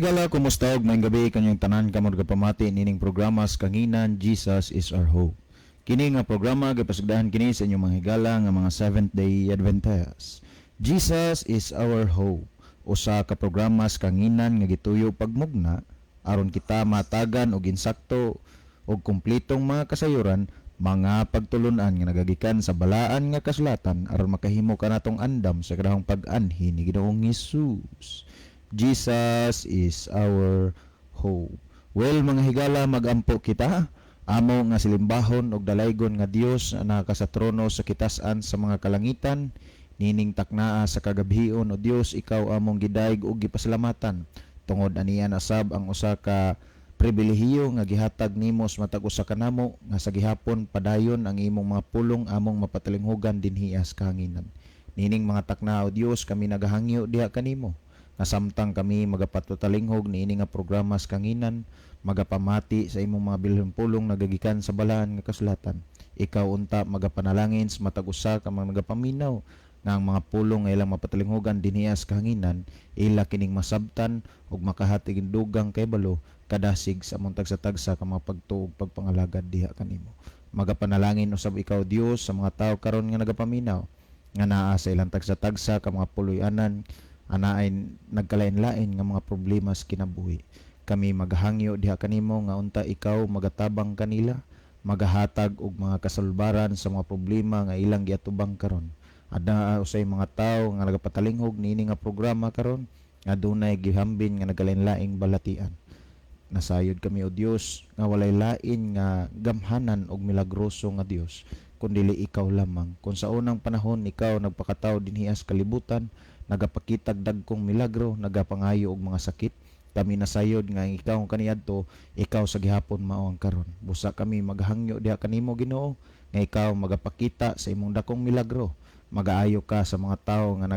Higala, kumusta og maayong gabi kanyang tanan kamo nagapamati nining programa sa Kahanginan, Jesus is Our Hope. Kini nga programa gipasugdahan kini sa inyong mga higala nga mga Seventh Day Adventists. Jesus is Our Hope. Usa ka programa sa kahanginan nga gituyo pagmugna aron kita matagan og insakto og kumpletong mga kasayuran, mga pagtulunan nga nagagikan sa balaan nga kasulatan aron makahimo kanatong andam sa kadahong pag-anhi ni Ginoong Hesus. Jesus is our hope. Well, mga higala, magampo kita. Amo nga silimbahon og dalaygon nga Dios na naka sa trono sa kitasan sa mga kalangitan, nining taknaa sa kagabhion, o Dios, ikaw among gidayeg og gipasalamatan tungod ania na sab ang usa ka pribilehiyo nga gihatag nimo sa matag usa kanamo nga sa gihapon padayon ang imong mga pulong among mapatalinghugan dinhi sa kahanginan. Nining mga taknaa, o Dios, kami nagahangyo diha kanimo nga samtang kami magapatalinghog niini nga programa sa kahanginan, magapamati sa imong mga bilhong pulong nagagikan sa balaan nga kasulatan, ikaw unta magapanalangin sa matag usa ka mga nagapaminaw nga ang mga pulong nga ilang mapatalinghugan dinhi sa kahanginan ila kining masabtan ug makahatag dugang kahibalo, kadasig sa among tagsa-tagsa ka mga pagtuo ug pagpangalagad diha kanimo. Magapanalangin usab ikaw, Dios, sa mga tawo karon nga nagapaminaw nga naa sa ilang tagsa-tagsa ka mga puloy-anan, anaay nagkalain-lain nga mga problema sa kinabuhi. Kami maghangyo diha kanimo nga unta ikaw magatabang kanila, magahatag og mga kasulbaran sa mga problema nga ilang giatubang karon. Aduna usay mga tawo nga nagapatalinghog niini nga programa karon nga dunay gihambin nga nagkalain-laing balatian. Nasayod kami, o Dios, nga walay lain nga gamhanan og milagroso nga Dios kundili ikaw lamang. Kung sa unang panahon ikaw nagpakatawo dinhi sa kalibutan, nagapakitag dagkong milagro, nagapangayo og mga sakit, kami nasayod nga ikaw ang kaniadto, ikaw sa gihapon mao ang karon. Busa kami maghangyo diha kanimo, Ginoo, nga ikaw magapakita sa imong dakong milagro, magaayo ka sa mga tawo nga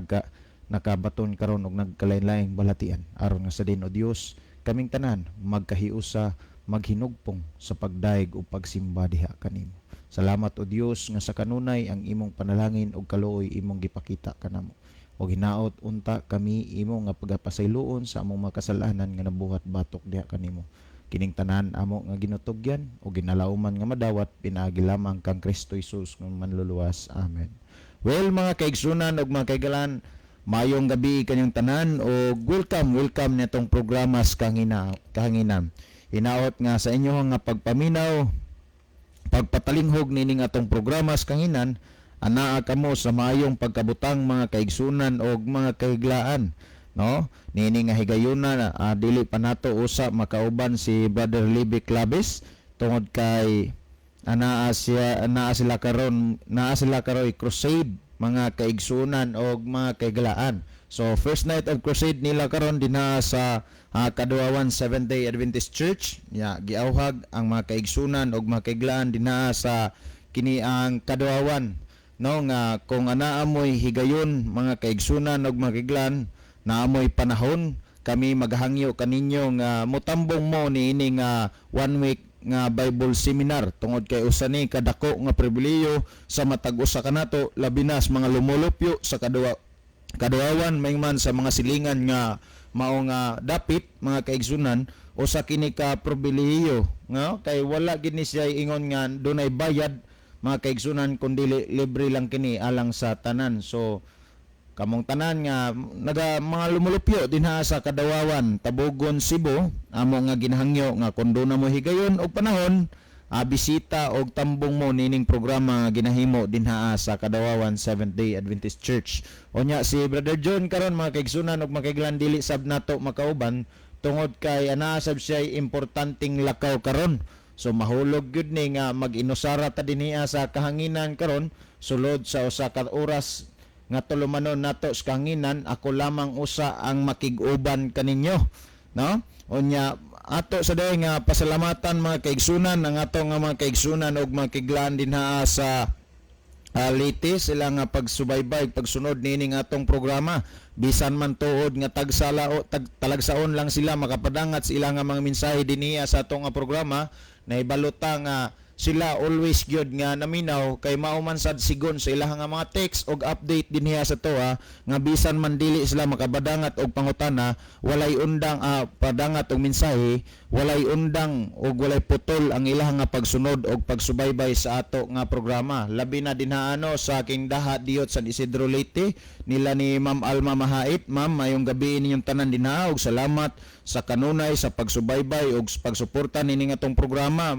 nakabaton karon og nagkalain-laing balatian, aron nga sa din, o Dios, kaming tanan magkahiusa, maghinugpong sa pagdayeg ug pagsimba diha kanimo. Salamat, o Dios, nga sa kanunay ang imong panalangin ug kaluoy imong gipakita kanamo. Ug hinaot unta kami imo nga pagapasayloon sa among mga kasalanan nga nabuhat batok diha kanimo. Kining tanan amo nga ginutugyan ug ginalauman nga madawat pinaagi lamang kang Kristo Jesus nga manluluwas. Amen. Well, mga kaigsunan ug mga kaigalan, maayong gabi kanyong tanan ug welcome, welcome nitong programa sa Kahanginan. Hinaot nga sa inyo nga pagpaminaw, pagpatalinghog nining atong programa sa Kahanginan, anaa kamo sa maayong pagkabutang, mga kaigsunan og mga kahiglaan, no? Niini nga higayuna, dili pa nato usa makauban si Brother Libby Claves tungod kay anaa siya naa sila karon crusade, mga kaigsunan og mga kaiglaan. So first night of crusade nila karon dinha sa Kaduawan Seventh Day Adventist Church. Ya, giawhag ang mga kaigsunan og mga kaiglaan dinha sa kini ang Kaduawan, no, nga kung anaa mo'y higayon, mga kaigsunan og mga kaiglaan, naa mo'y panahon, kami maghangyo kaninyo nga motambong mo niini nga one week nga Bible seminar tungod kay usa ni kadako nga pribilehiyo sa matag usa kanato, labi na sa mga lumulupyo sa Kaduawan man sa mga silingan nga mao nga dapit. Mga kaigsunan, usa kini ka pribilehiyo nga kay wala gid ni siya ingon nga dunay bayad, mga kaigsunan, kundi libre lang kini alang sa tanan. So kamong tanan nga naga mga lumulupyo dinha sa Kadawawan, Tabogon, Cebu, amo nga ginahangyo nga kung duna mo higayon og panahon, bisita og tambong mo nining programa nga ginahimo dinha sa Kadawawan Seventh Day Adventist Church. Unya si Brother John karon, mga kaigsunan ug mga kaiglan, dili sab nato makauban tungod kay anaa sab siya importanteng lakaw karon. So mahulog gyud ni nga mag-inusara ta dinhiya sa kahanginan karon sulod sa usa ka oras nga tulumanon nato sa kahanginan, ako lamang usa ang makig-uban kaninyo, no? Unya ato sa day nga pasalamatan, mga kaigsunan, ang ato nga mga kaigsunan ug mga kaiglaan dinha sa Leyte, sila nga pagsubaybay, pagsunod nining atong programa bisan man tuod nga tagsala o talagsaon lang sila makapadangat sa ilang nga mga mensahe dinhiya sa atong nga programa. Nahibalo ta nga Sila always gyud nga naminaw kay mao man sad sigon sa ilahang nga mga text og update dinhiya sa toa nga bisan man dili sila makabadangat og pangutana, walay undang, padangat og mensahe, walay undang og walay putol ang ilahang nga pagsunod og pagsubaybay sa ato nga programa, labi na dinha ano sa aking daha diyot San Isidro, Leyte, nila ni Ma'am Alma Mahait. Ma'am, mayong gabi ninyong tanan dinha og salamat sa kanunay sa pagsubaybay og pagsuporta nining atong programa,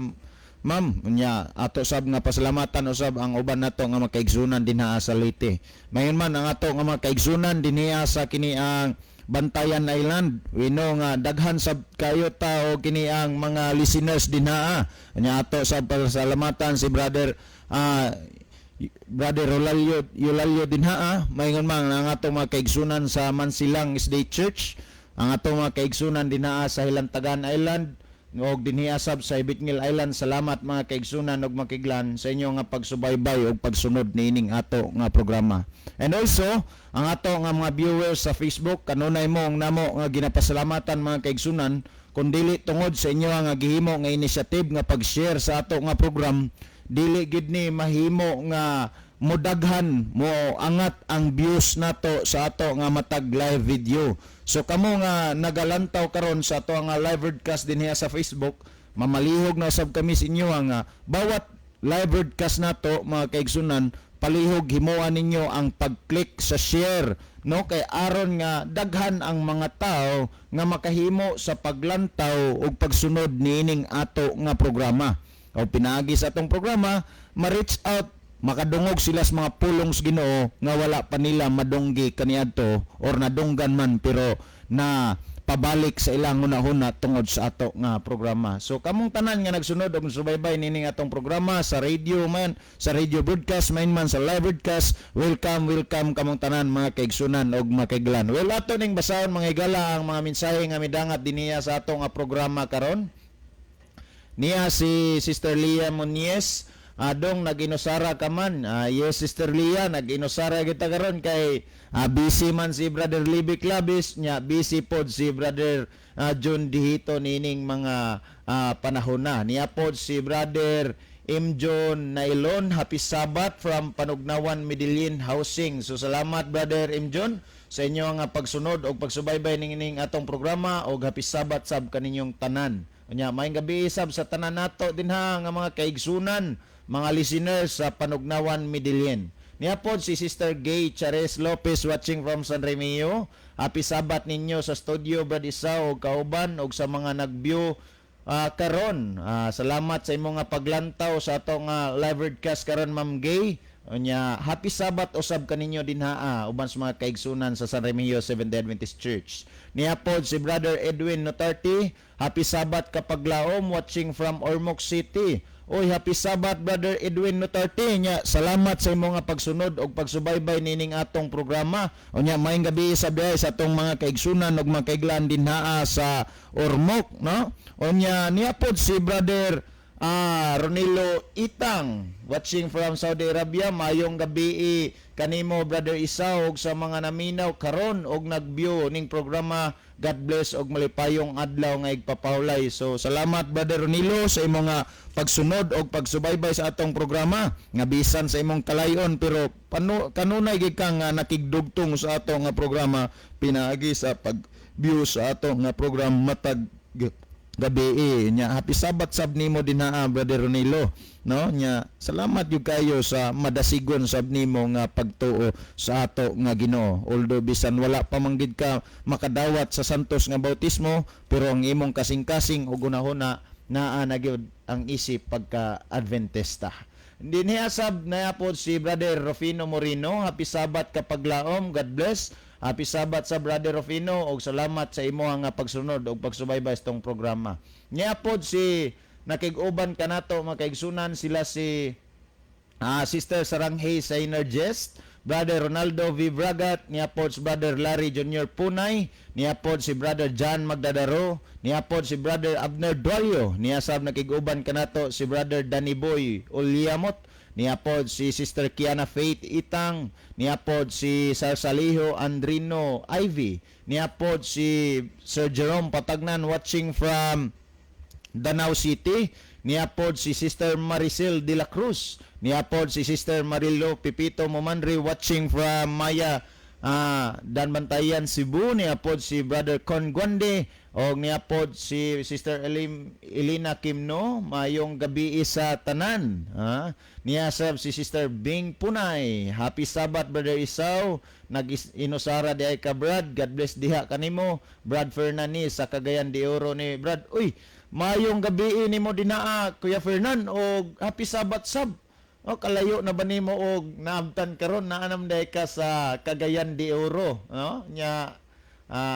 ma'am. Unya ato sab nga pasalamatan usab ang uban nato nga makaigsunan dinha sa Leyte. Mayon man ang ato nga makaigsunan dinhiya sa kini ang Bantayan Island. We know nga daghan sab kayo tao kini ang mga listeners dinha. Unya ato sab pasalamatan si Brother Rolalio Eulalio dinha. Mayon man ang ato mga kaigsunan sa Mansilang SDA Church, ang ato mga kaigsunan dinha sa Hilantagaan Island og dinhi sab sa Ibitngil Island. Salamat, mga kaigsunan ug makiglan, sa inyo nga pagsubaybay ug pagsunod niining ato nga programa. And also ang ato nga mga viewers sa Facebook, kanunay mo ang namo nga ginapasalamatan, mga kaigsunan. Kun dili tungod sa inyo nga gihimo nga initiative nga pag-share sa ato nga program, dili gid ni mahimo nga modaghan, mo angat ang views nato sa ato nga matag live video. So kamo nga nagalantaw karon sa ato nga live broadcast dinhiya sa Facebook, mamalihog na sab kami sa inyo nga bawat live broadcast nato, mga kaigsunan, palihog himuan ninyo ang pag-click sa share, no, kay aron nga daghan ang mga tao nga makahimo sa paglantaw ug pagsunod niining ato nga programa. O pinaagi sa atong programa, ma-reach out, makadungog sila sa mga pulong sa Ginoo nga wala pa nila madunggi kaniadto or nadunggan man pero na pabalik sa ilang hunahuna tungod sa ato nga programa. So kamong tanan nga nagsunod og subaybay nining atong programa sa radio man, sa radio broadcast man man sa live broadcast, welcome, welcome kamong tanan, mga kaigsunan og makaiglan. Well, ato ning basahon, mga higala, ang mga mensahe nga midangat dinhiya sa ato nga programa karon. Niya si Sister Leah Muniez, adong nag-inusara ka man. Yes, Sister Leah, nag-inusara kita karon kay busy man si Brother Libby Clavis nya busy pod si Brother John Dihito nining mga panahon na. Niya pod si Brother M. John Nailon, happy Sabbath from Panugnawan, Medellin Housing. So salamat, Brother M. John, sa inyo nga pagsunod og pagsubaybay nining atong programa og happy Sabbath sab kaninyong tanan. Unya maayong gabi sab sa tanan nato dinha nga mga kaigsunan, mga listeners sa Panugnawan, Medellin. Niya pod si Sister Gay Chares Lopez, watching from San Remio. Happy Sabbath ninyo sa studio, Brad Isaw og kauban og sa mga nag-view karon. Salamat sa imong nga paglantaw sa ato nga live broadcast karon, Ma'am Gay. Unya happy Sabbath usab kaninyo dinha uban sa mga kaigsunan sa San Remigio Seventh-day Adventist Church. Niya pod si Brother Edwin Notarte, happy Sabbath kapaglaom, watching from Ormoc City. Oy, happy Sabbath, Brother Edwin Notarte. Nya salamat sa imong nga pagsunod og pagsubaybay nining atong programa. Unya maayong gabi sa biyahe sa atong mga kaigsunan ug mga kaiglan dinha sa Ormoc, no? Unya niya pod si Brother Ronilo Itang, watching from Saudi Arabia. Mayong gabi kanimo, Brother Isaw, ug sa mga naminaw karon og nag-view ning programa. God bless og malipayong adlaw nga igpapahulay. So salamat, Brother Ronilo, sa imong nga pagsunod og pagsubaybay sa atong programa nga bisan sa imong kalayon pero kanunay gid kang nga nakigdugtong sa ato nga programa pinaagi sa pag-view sa ato nga program matag gabi. Nya happy Sabbath sab nimo dinha, Brother Ronilo, no? Nya salamat gyud kayo sa madasigon sab nimo nga pagtuo sa ato nga Ginoo. Although bisan wala pa man gid ka makadawat sa santos nga bautismo, pero ang imong kasing-kasing ug hunahuna naa na gyud ang isip pagka Adventista. Dinhi sab nayapod si Brother Rufino Moreno, happy Sabbath kapaglaom, God bless. Happy Sabbath sa Brother Rufino og salamat sa imo nga pagsunod og pagsubaybay sa tong programa. Niya pod si nakig-uban kanato, mga kaigsunan, sila si Sister Saranghay Synergist, Brother Ronaldo V. Bragat, niya pod si Brother Larry Jr. Punay, niya pod si Brother John Magdadaro, niya pod si Brother Abner Duario, niya sab nakig-uban kanato si Brother Danny Boy Uliamot, niya pod si Sister Kiana Faith Itang, niya pod si Sarsaliho Andrino Ivy, niya pod si Sir Jerome Patagnan, watching from Danao City. Niya pod si Sister Maricel de la Cruz. Niya pod si Sister Marilo Pipito Momandri, watching from Maya Danbantayan, Cebu. Niya pod si Brother Con Guande og niya pod si Sister Elena Kimno, mayong gabi sa tanan. Niya sab si Sister Bing Punay. Happy Sabbath, Brother Isaw. Nag inusara di ay ka, Brad. God bless diha kanimo. Brad Fernani sa Cagayan de Oro ni, Brad. Uy, mayong gabi nimo dinaa, Kuya Fernan, og happy Sabbath sab. O kalayo na ba nimo og naabtan karon, naanam day ka sa Cagayan de Oro, no? Nya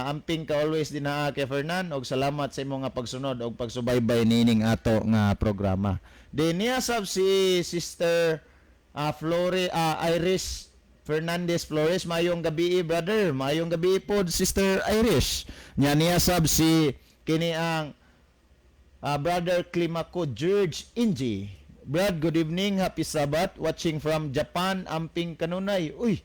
amping ka always dinaa kay Fernan og salamat sa imong nga pagsunod og pagsubaybay nining ato nga programa. Di niya sab si Sister Flore Iris Fernandez Flores, mayong gabi, brother, mayong gabi pod, Sister Iris. Nya niya sab si kini ang Brother Climaco George Inji. Brad, good evening. Happy Sabbath. Watching from Japan, amping kanunay. Uy,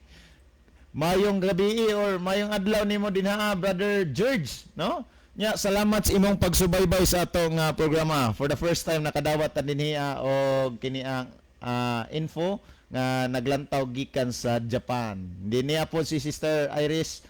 mayong gabi or mayong adlaw nimo dinha, Brother George, no? Nya, salamat sa imong pagsubaybay sa ato nga programa. For the first time nakadawat ta dinhi og kini ang info nga naglantaw gikan sa Japan. Dinhi po si Sister Iris.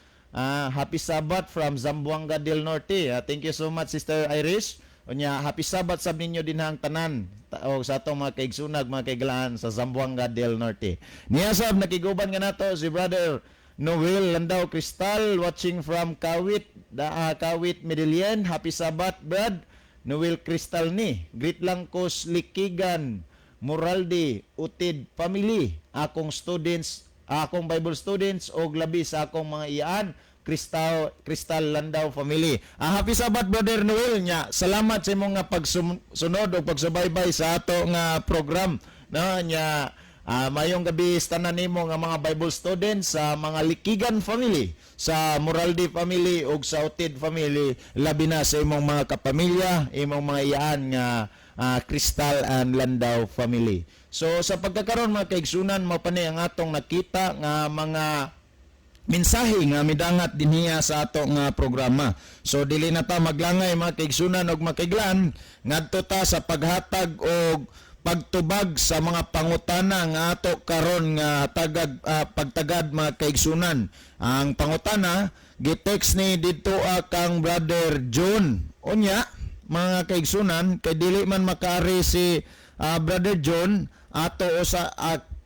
Happy Sabbath from Zamboanga del Norte. Thank you so much, Sister Iris. Unya, happy Sabbath sab ninyo dinha ang tanan o sa atong mga kaigsunag, mga kaiglaan sa Zamboanga del Norte. Niya sab nakiguban nga nato si Brother Noel Landau Cristal, watching from Kawit, da, Kawit Medellin. Happy Sabbath, Brad. Noel Cristal ni. Greet lang ko Likigan, Moraldi, Utid family, akong students, akong Bible students og labi sa akong mga iyaan, Crystal Crystal Landau family. Happy Sabbath, Brother Noel, nya. Salamat sa imong nga pagsunod og pagsubaybay sa ato nga program. No, nya mayong gabi sa tanan nimo nga mga Bible students, sa mga Likigan family, sa Moraldi family ug sa Utid family, labi na sa imong mga kapamilya, imong mga iyaan nga Crystal and Landau family. So sa pagkakaron, mga kaigsunan, mao pa ni ang atong nakita nga mga mensahe nga midangat dinhiya sa ato nga programa. So dili na ta maglangay, mga kaigsunan og makaiglan, ngadto ta sa paghatag og pagtubag sa mga pangutana nga ato karon nga tagad pagtagad, mga kaigsunan. Ang pangutana gitext ni didto kang Brother John. Unya, mga kaigsunan, kay dili man makaari si Brother John, ato usa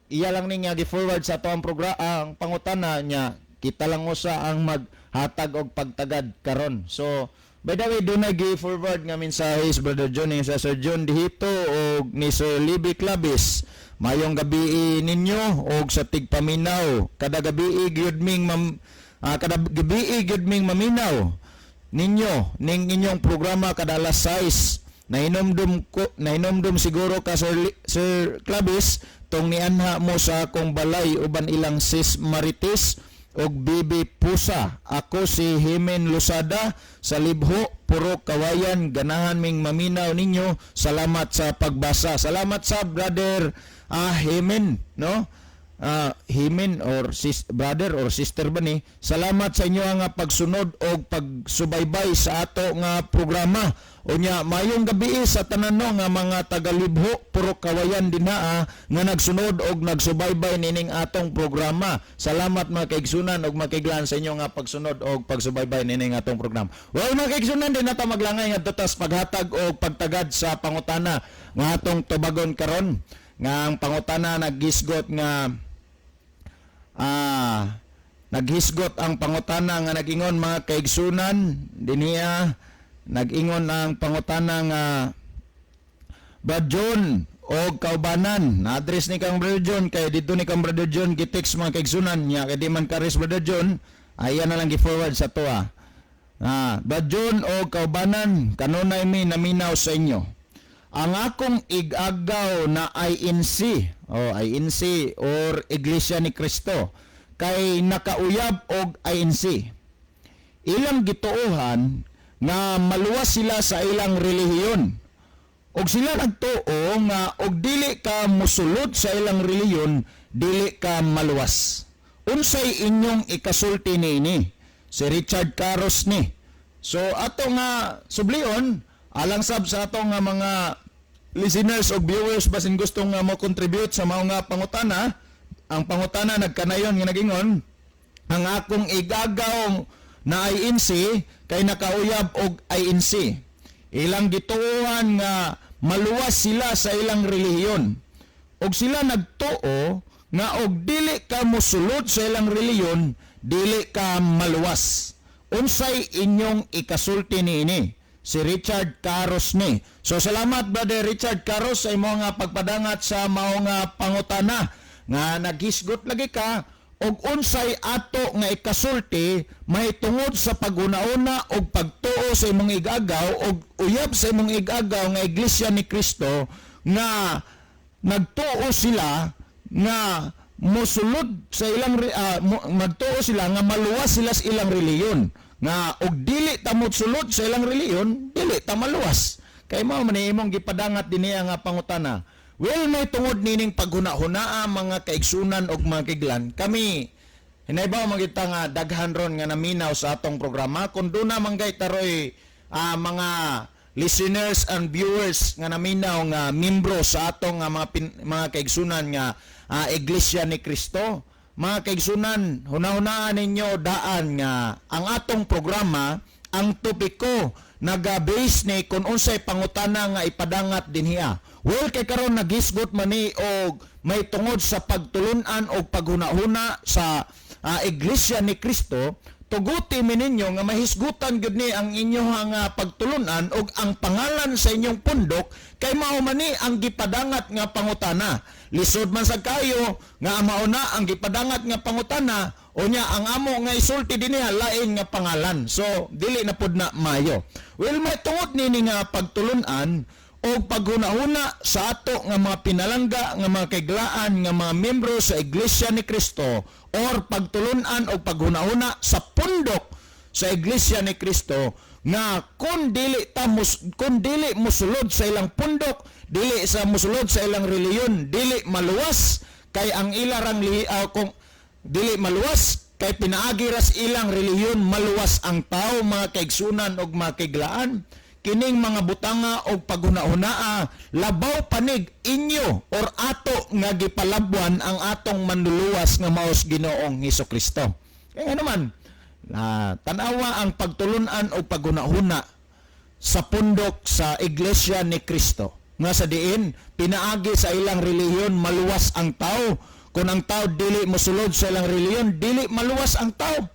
iya lang ni nga gi-forward sa ato ang programa ang pangutana niya, kita lang usa ang maghatag og pagtagad karon. So by the way, dunay gi-forward nga mensahe si Brother John sa Sir John Dihito og ni Sir Libby Clavis. Mayong gabi ninyo og sa tigpaminaw. Kada gabi gyud ming maminaw ninyo ning inyong programa kada alas 6. Nahinomdom ko, nahinomdom siguro ka, Sir, Sir Clavis, tong nianha mo sa akong balay uban ilang Sis Marites og Bibi Pusa. Ako si Himen Lusada sa Libho, Purok Kawayan. Ganahan ming maminaw ninyo. Salamat sa pagbasa. Salamat sa Brother Himen, no? Himen or sis, brother or sister ba ni? Salamat sa inyo nga pagsunod og pagsubaybay sa ato nga programa. Unya, mayong gabi sa tanan, no, nga mga tagalibho, Purok Kawayan dinha nga nagsunod og nagsubaybay nining atong programa. Salamat, mga kaigsunan og makiiglaan, sa inyo nga pagsunod og pagsubaybay nining atong programa. Well, mga kaigsunan, di na ta maglangay, ngadto tas paghatag og pagtagad sa pangutana nga atong tubagon karon. Nga ang pangutana naghisgot nga naghisgot ang pangutana nga nag-ingon, mga kaigsunan, dinhiya nag-ingon ang pangutana nga, "Brad John og kaubanan," na address ni kang Brother John kay dito ni kang Brother John gitext, mga kaigsunan. Nya kay di man karis Brother John, ayan na lang gi-forward sa toa. "Brad John og kaubanan, kanunay mi naminaw sa inyo. Ang akong igagaw na INC o INC or Iglesia ni Cristo kay nakauyab og INC. Ilang gituohan nga maluwas sila sa ilang relihiyon. Og sila nagtuo nga og dili ka musulod sa ilang relihiyon, dili ka maluwas. Unsay inyong ikasulti niini? Si Richard Carlos ni." So ato nga sublion alang sab sa ato nga mga Listeners og viewers, basin gusto nga mo contribute sa mao nga pangutana. Ang pangutana nagkanayon nga nagingon, ang akong igagaw na INC kay nakauyab og INC. Ilang gituohan nga maluwas sila sa ilang relihiyon. Og sila nagtuo nga og dili ka mosulod sa ilang relihiyon, dili ka maluwas. Unsay inyong ikasulti niini? Si Richard Carros ni. So salamat, Brother Richard Carros, sa imong nga pagpadangat sa mao nga pangutana nga naghisgot lagi ka og unsay ato nga ikasulti mahitungod sa paghuna-una og pagtuo sa imong igagaw og uyab sa imong igagaw nga Iglesia ni Cristo nga nagtuo sila nga mosulod sa ilang magtuo sila nga maluwas sila sa ilang reliyon, nga og dili ta mosulod sa ilang reliyon, dili ta maluwas, kay mao man imong gipadangat dinhi nga pangutana. Well, may tungod nining paghuna-hunaa, mga kaigsunan og mga kaiglan, kami hinaybaw man kita nga daghan ron nga naminaw sa atong programa. Kung duna man gay taroy mga listeners and viewers nga naminaw nga membro sa atong nga mga kaigsunan nga Iglesia ni Cristo, mga kaigsunan, hunahunaan ninyo daan nga ang atong programa, ang topiko naga-base ni kung unsay pangutana nga ipadangat dinhiya. Well, kay karon naghisgot man ni og may tungod sa pagtulunan og paghunahuna sa Iglesia ni Cristo, tuguti mi ninyo nga mahisgutan gyud ni ang inyong pagtulunan og ang pangalan sa inyong pundok, kay mao man ni ang gipadangat nga pangutana. Lisod man sa kayo nga mao na ang gipadangat nga pangutana, unya ang amo nga isulti dinhi lain nga pangalan. So dili na pud na mayo. Well, may tungod nini nga pagtulunan o paghunahuna sa ato nga mga pinalangga nga mga kaiglaan nga mga membro sa Iglesia ni Cristo or pagtulunan o paghunahuna sa pundok sa Iglesia ni Cristo nga kung dili musulod sa ilang pundok, dili sa musulod sa ilang reliyon, dili maluwas, kay ang ilarang kung dili maluwas kay pinaagi ras ilang relihiyon maluwas ang tao. Mga kaigsunan og mga kaiglaan, kining mga butanga og paghuna-hunaa labaw panig inyo or ato nga gipalabwan ang atong manluluwas nga maos Ginoong Hesukristo. Kaya nga naman na tan-awa ang pagtulunan o paghuna-huna sa pundok sa Iglesia ni Cristo nga sa diin pinaagi sa ilang relihiyon maluwas ang tao. Kung ang tao dili mosulod sa ilang relihiyon, dili maluwas ang tao.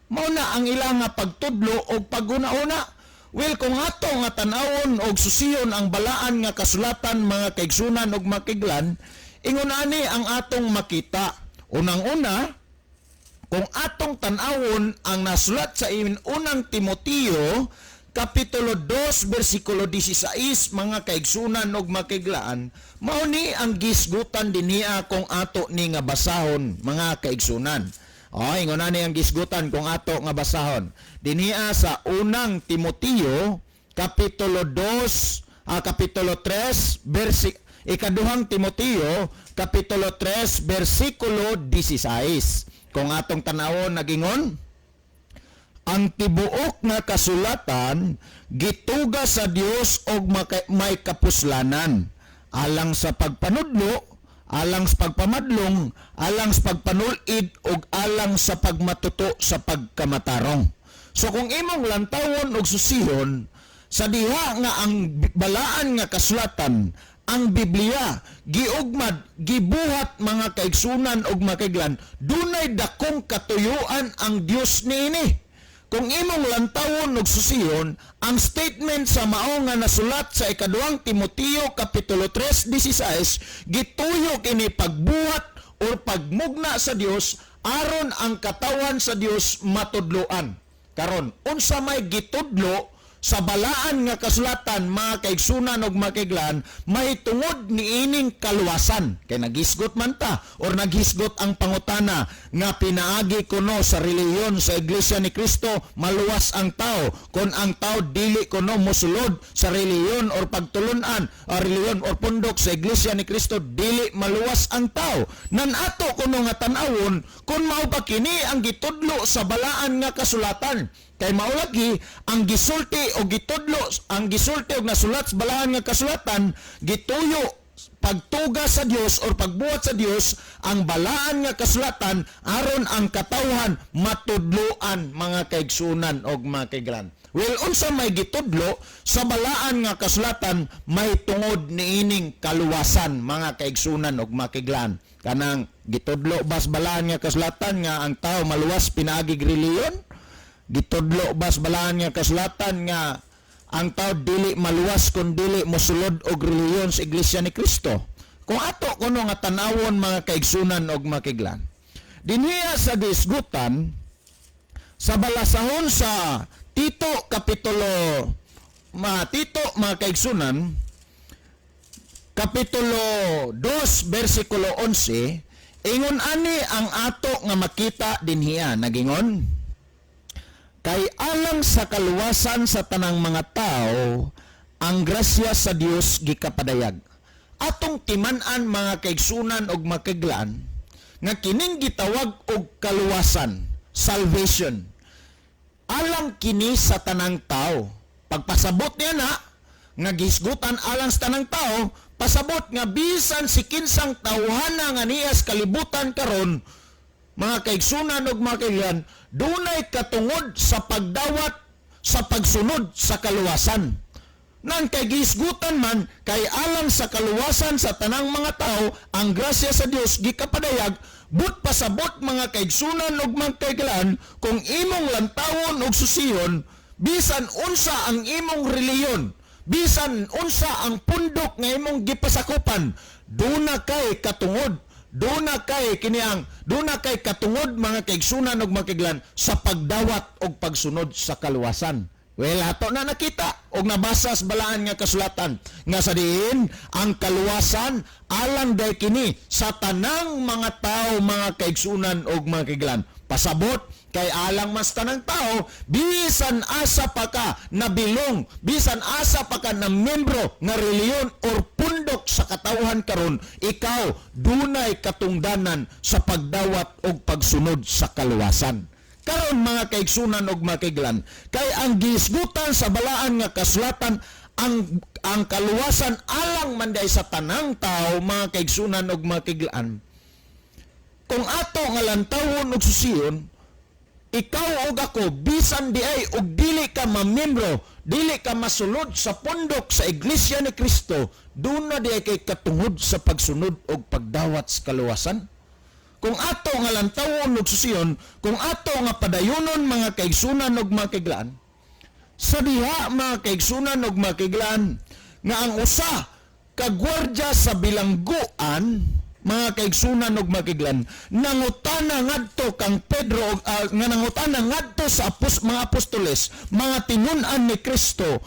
Mao na ang ilang nga pagtudlo o paghuna-huna. Well, kung ato nga tan-awon og susiyon ang balaan nga kasulatan, mga kaigsunan og makiglan, ingon ani ang atong makita. Unang-una, kung atong tan-awon ang nasulat sa Unang Timoteo kapitulo 2 bersikulo 16, mga kaigsunan og makiglaan, mao ni ang gisgutan dinhiya kung ato ni nga basahon, mga kaigsunan. O, ingon ani ang gisgutan kung ato nga basahon dinhiya sa Unang Timoteo kapitulo 2, kapitulo 3 Ikaduhang Timoteo kapitulo 3 bersikulo 16. Kung atong tanawon, nagingon, "Ang tibuok nga kasulatan gituga sa Dios og may kapuslanan alang sa pagpanudlo, alang sa pagpamadlong, alang sa pagpanulid ug alang sa pagmatuto sa pagkamatarong." So kung imong lantawon og susihon sa diha nga ang balaan nga kasulatan, ang Biblia, giugmad, gibuhat, mga kaigsunan ug makaiglan, dunay dakong katuyuan ang Dios niini. Kung imong lantawon og susihon ang statement sa mao nga nasulat sa Ikaduhang Timoteo kapitulo 3:16, gituyo kini pagbuhat or pagmugna sa Dios aron ang katawan sa Dios matudloan. Karon, unsa may gitudlo sa balaan nga kasulatan, mga kaigsunan ug makaiglan, mahitungod niining kaluwasan? Kay naghisgot man ta or naghisgot ang pangutana nga pinaagi kuno sa relihiyon sa Iglesia ni Cristo maluwas ang tao. Kung ang tao dili kuno mosulod sa relihiyon or pagtulunan o relihiyon or pundok sa Iglesia ni Cristo, dili maluwas ang tao. Nan ato kuno nga tan-awon kung mao ba kini ang gitudlo sa balaan nga kasulatan. Kay mao lagi ang gisulti o gitudlo, ang gisulti og nasulat sa balaan nga kasulatan, gituyo pagtuga sa Dios or pagbuhat sa Dios ang balaan nga kasulatan aron ang katawhan matudloan, mga kaigsunan og mga kaiglan. Well, unsa may gitudlo sa balaan nga kasulatan may tungod niining kaluwasan, mga kaigsunan og mga kaiglan? Kanang gitudlo bas balaan nga kasulatan nga ang tao maluwas pinaagig reliyon? Gitudlo bas balaan nga kasulatan nga ang tao dili maluwas kung dili mosulod og reliyon sa Iglesia ni Cristo? Kung ato kuno nga tanawon, mga kaigsunan og mga kaiglan, dinhiya sa gisgutan sa balasahon sa Tito kapitulo ma Tito, mga kaigsunan, kapitulo 2 bersikulo 11, ingon ani ang ato nga makita dinhiya, nagingon, "Kay alang sa kaluwasan sa tanang mga tao ang grasya sa Dios gikapadayag." Atong timan-an, mga kaigsunan og makiglan, nga kining gitawag og kaluwasan, salvation, alang kini sa tanang tao. Pagpasabot niya na nga gisgutan alang sa tanang tao, pasabot nga bisan si kinsang tawhana nga nias kalibutan karon, mga kaigsunan ug mga kaiglan, dunay katungod sa pagdawat sa pagsunod sa kaluwasan. Nang kay gisgutan man kay alang sa kaluwasan sa tanang mga tao ang grasya sa Dios gikapadayag, but pasabot, mga kaigsunan ug mga kaiglan, kung imong lantawon og susihon, bisan unsa ang imong reliyon, bisan unsa ang pundok nga imong gipasakupan, duna kay katungod, duna kay kiniang duna kay katungod, mga kaigsunan ug mga kaiglan, sa pagdawat og pagsunod sa kaluwasan. Well, ato na nakita og nabasa sa balaan nga kasulatan nga sa diin ang kaluwasan alang day kini sa tanang mga tao, mga kaigsunan og mga kaiglan. Pasabot kay alang mas tanang tao, bisan asa pa ka nabilong, bisan asa pa ka na membro nga reliyon or pundok sa katawhan karon, ikaw dunay katungdanan sa pagdawat og pagsunod sa kaluwasan. Karon, mga kaigsunan og mga kaiglan, kay ang gisgutan sa balaan nga kasulatan ang kaluwasan alang man day sa tanang tao, mga kaigsunan og mga kaiglan, kung ato nga lantawon og susiyon, ikaw og ako, bisan di ay og dili ka mamembro, dili ka masulod sa pundok sa Iglesia ni Cristo, duna di ay kay katungod sa pagsunod og pagdawat sa kaluwasan. Kung ato nga lantawon og susiyon, kung ato nga padayonon, mga kaigsunan og mga kaiglaan, sa diha, mga kaigsunan og mga kaiglaan, nga ang usa ka gwardya sa bilangguan, mga kaigsunan og mga kaiglan, nangutana ngadto kang Pedro nga nangutana ngadto sa mga apostoles, mga tinun-an ni Kristo,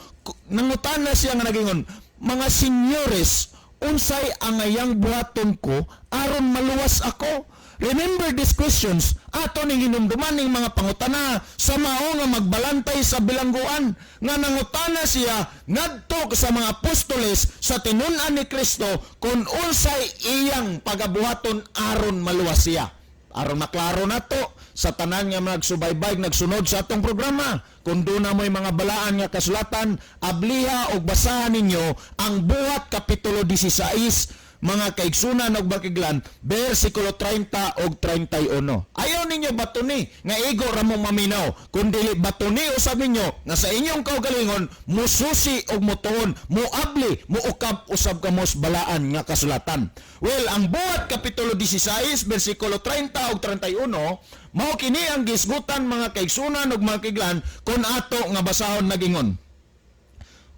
nangutana siya nga nagingon, "Mga senyores, unsay angayang buhaton ko aron maluwas ako?" Remember these questions. Ato ning hinumduman ning mga pangutana sa mao nga magbalantay sa bilangguan nga nangutana siya ngadto sa mga apostoles, sa tinun-an ni Kristo, kung unsay iyang pagabuhaton aron maluwas siya. Aron maklaro nato sa tanan nga nagsubaybay, nagsunod sa atong programa, kung duna mo'y mga balaan nga kasulatan, abliha og basahan ninyo ang Buhat kapitulo 16, mga kaigsunan og bakiglan, bersikulo 30 og 31. Ayaw ninyo batuni nga igo ra mong maminaw, kun dili batuni usab ninyo nga sa inyong kaugalingon mususi og mutuon, muabli, muukab usab kamos balaan nga kasulatan. Well, ang Buhat kapitulo 16 bersikulo 30 og 31, mao kini ang gisgutan, mga kaigsunan ug mga kaiglan, kun ato nga basahon, nagingon,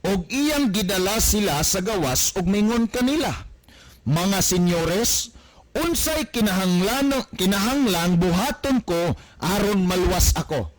"Og iyang gidala sila sa gawas ug mingon kanila, 'Mga senyores, unsay kinahanglang buhaton ko aron maluwas ako?'"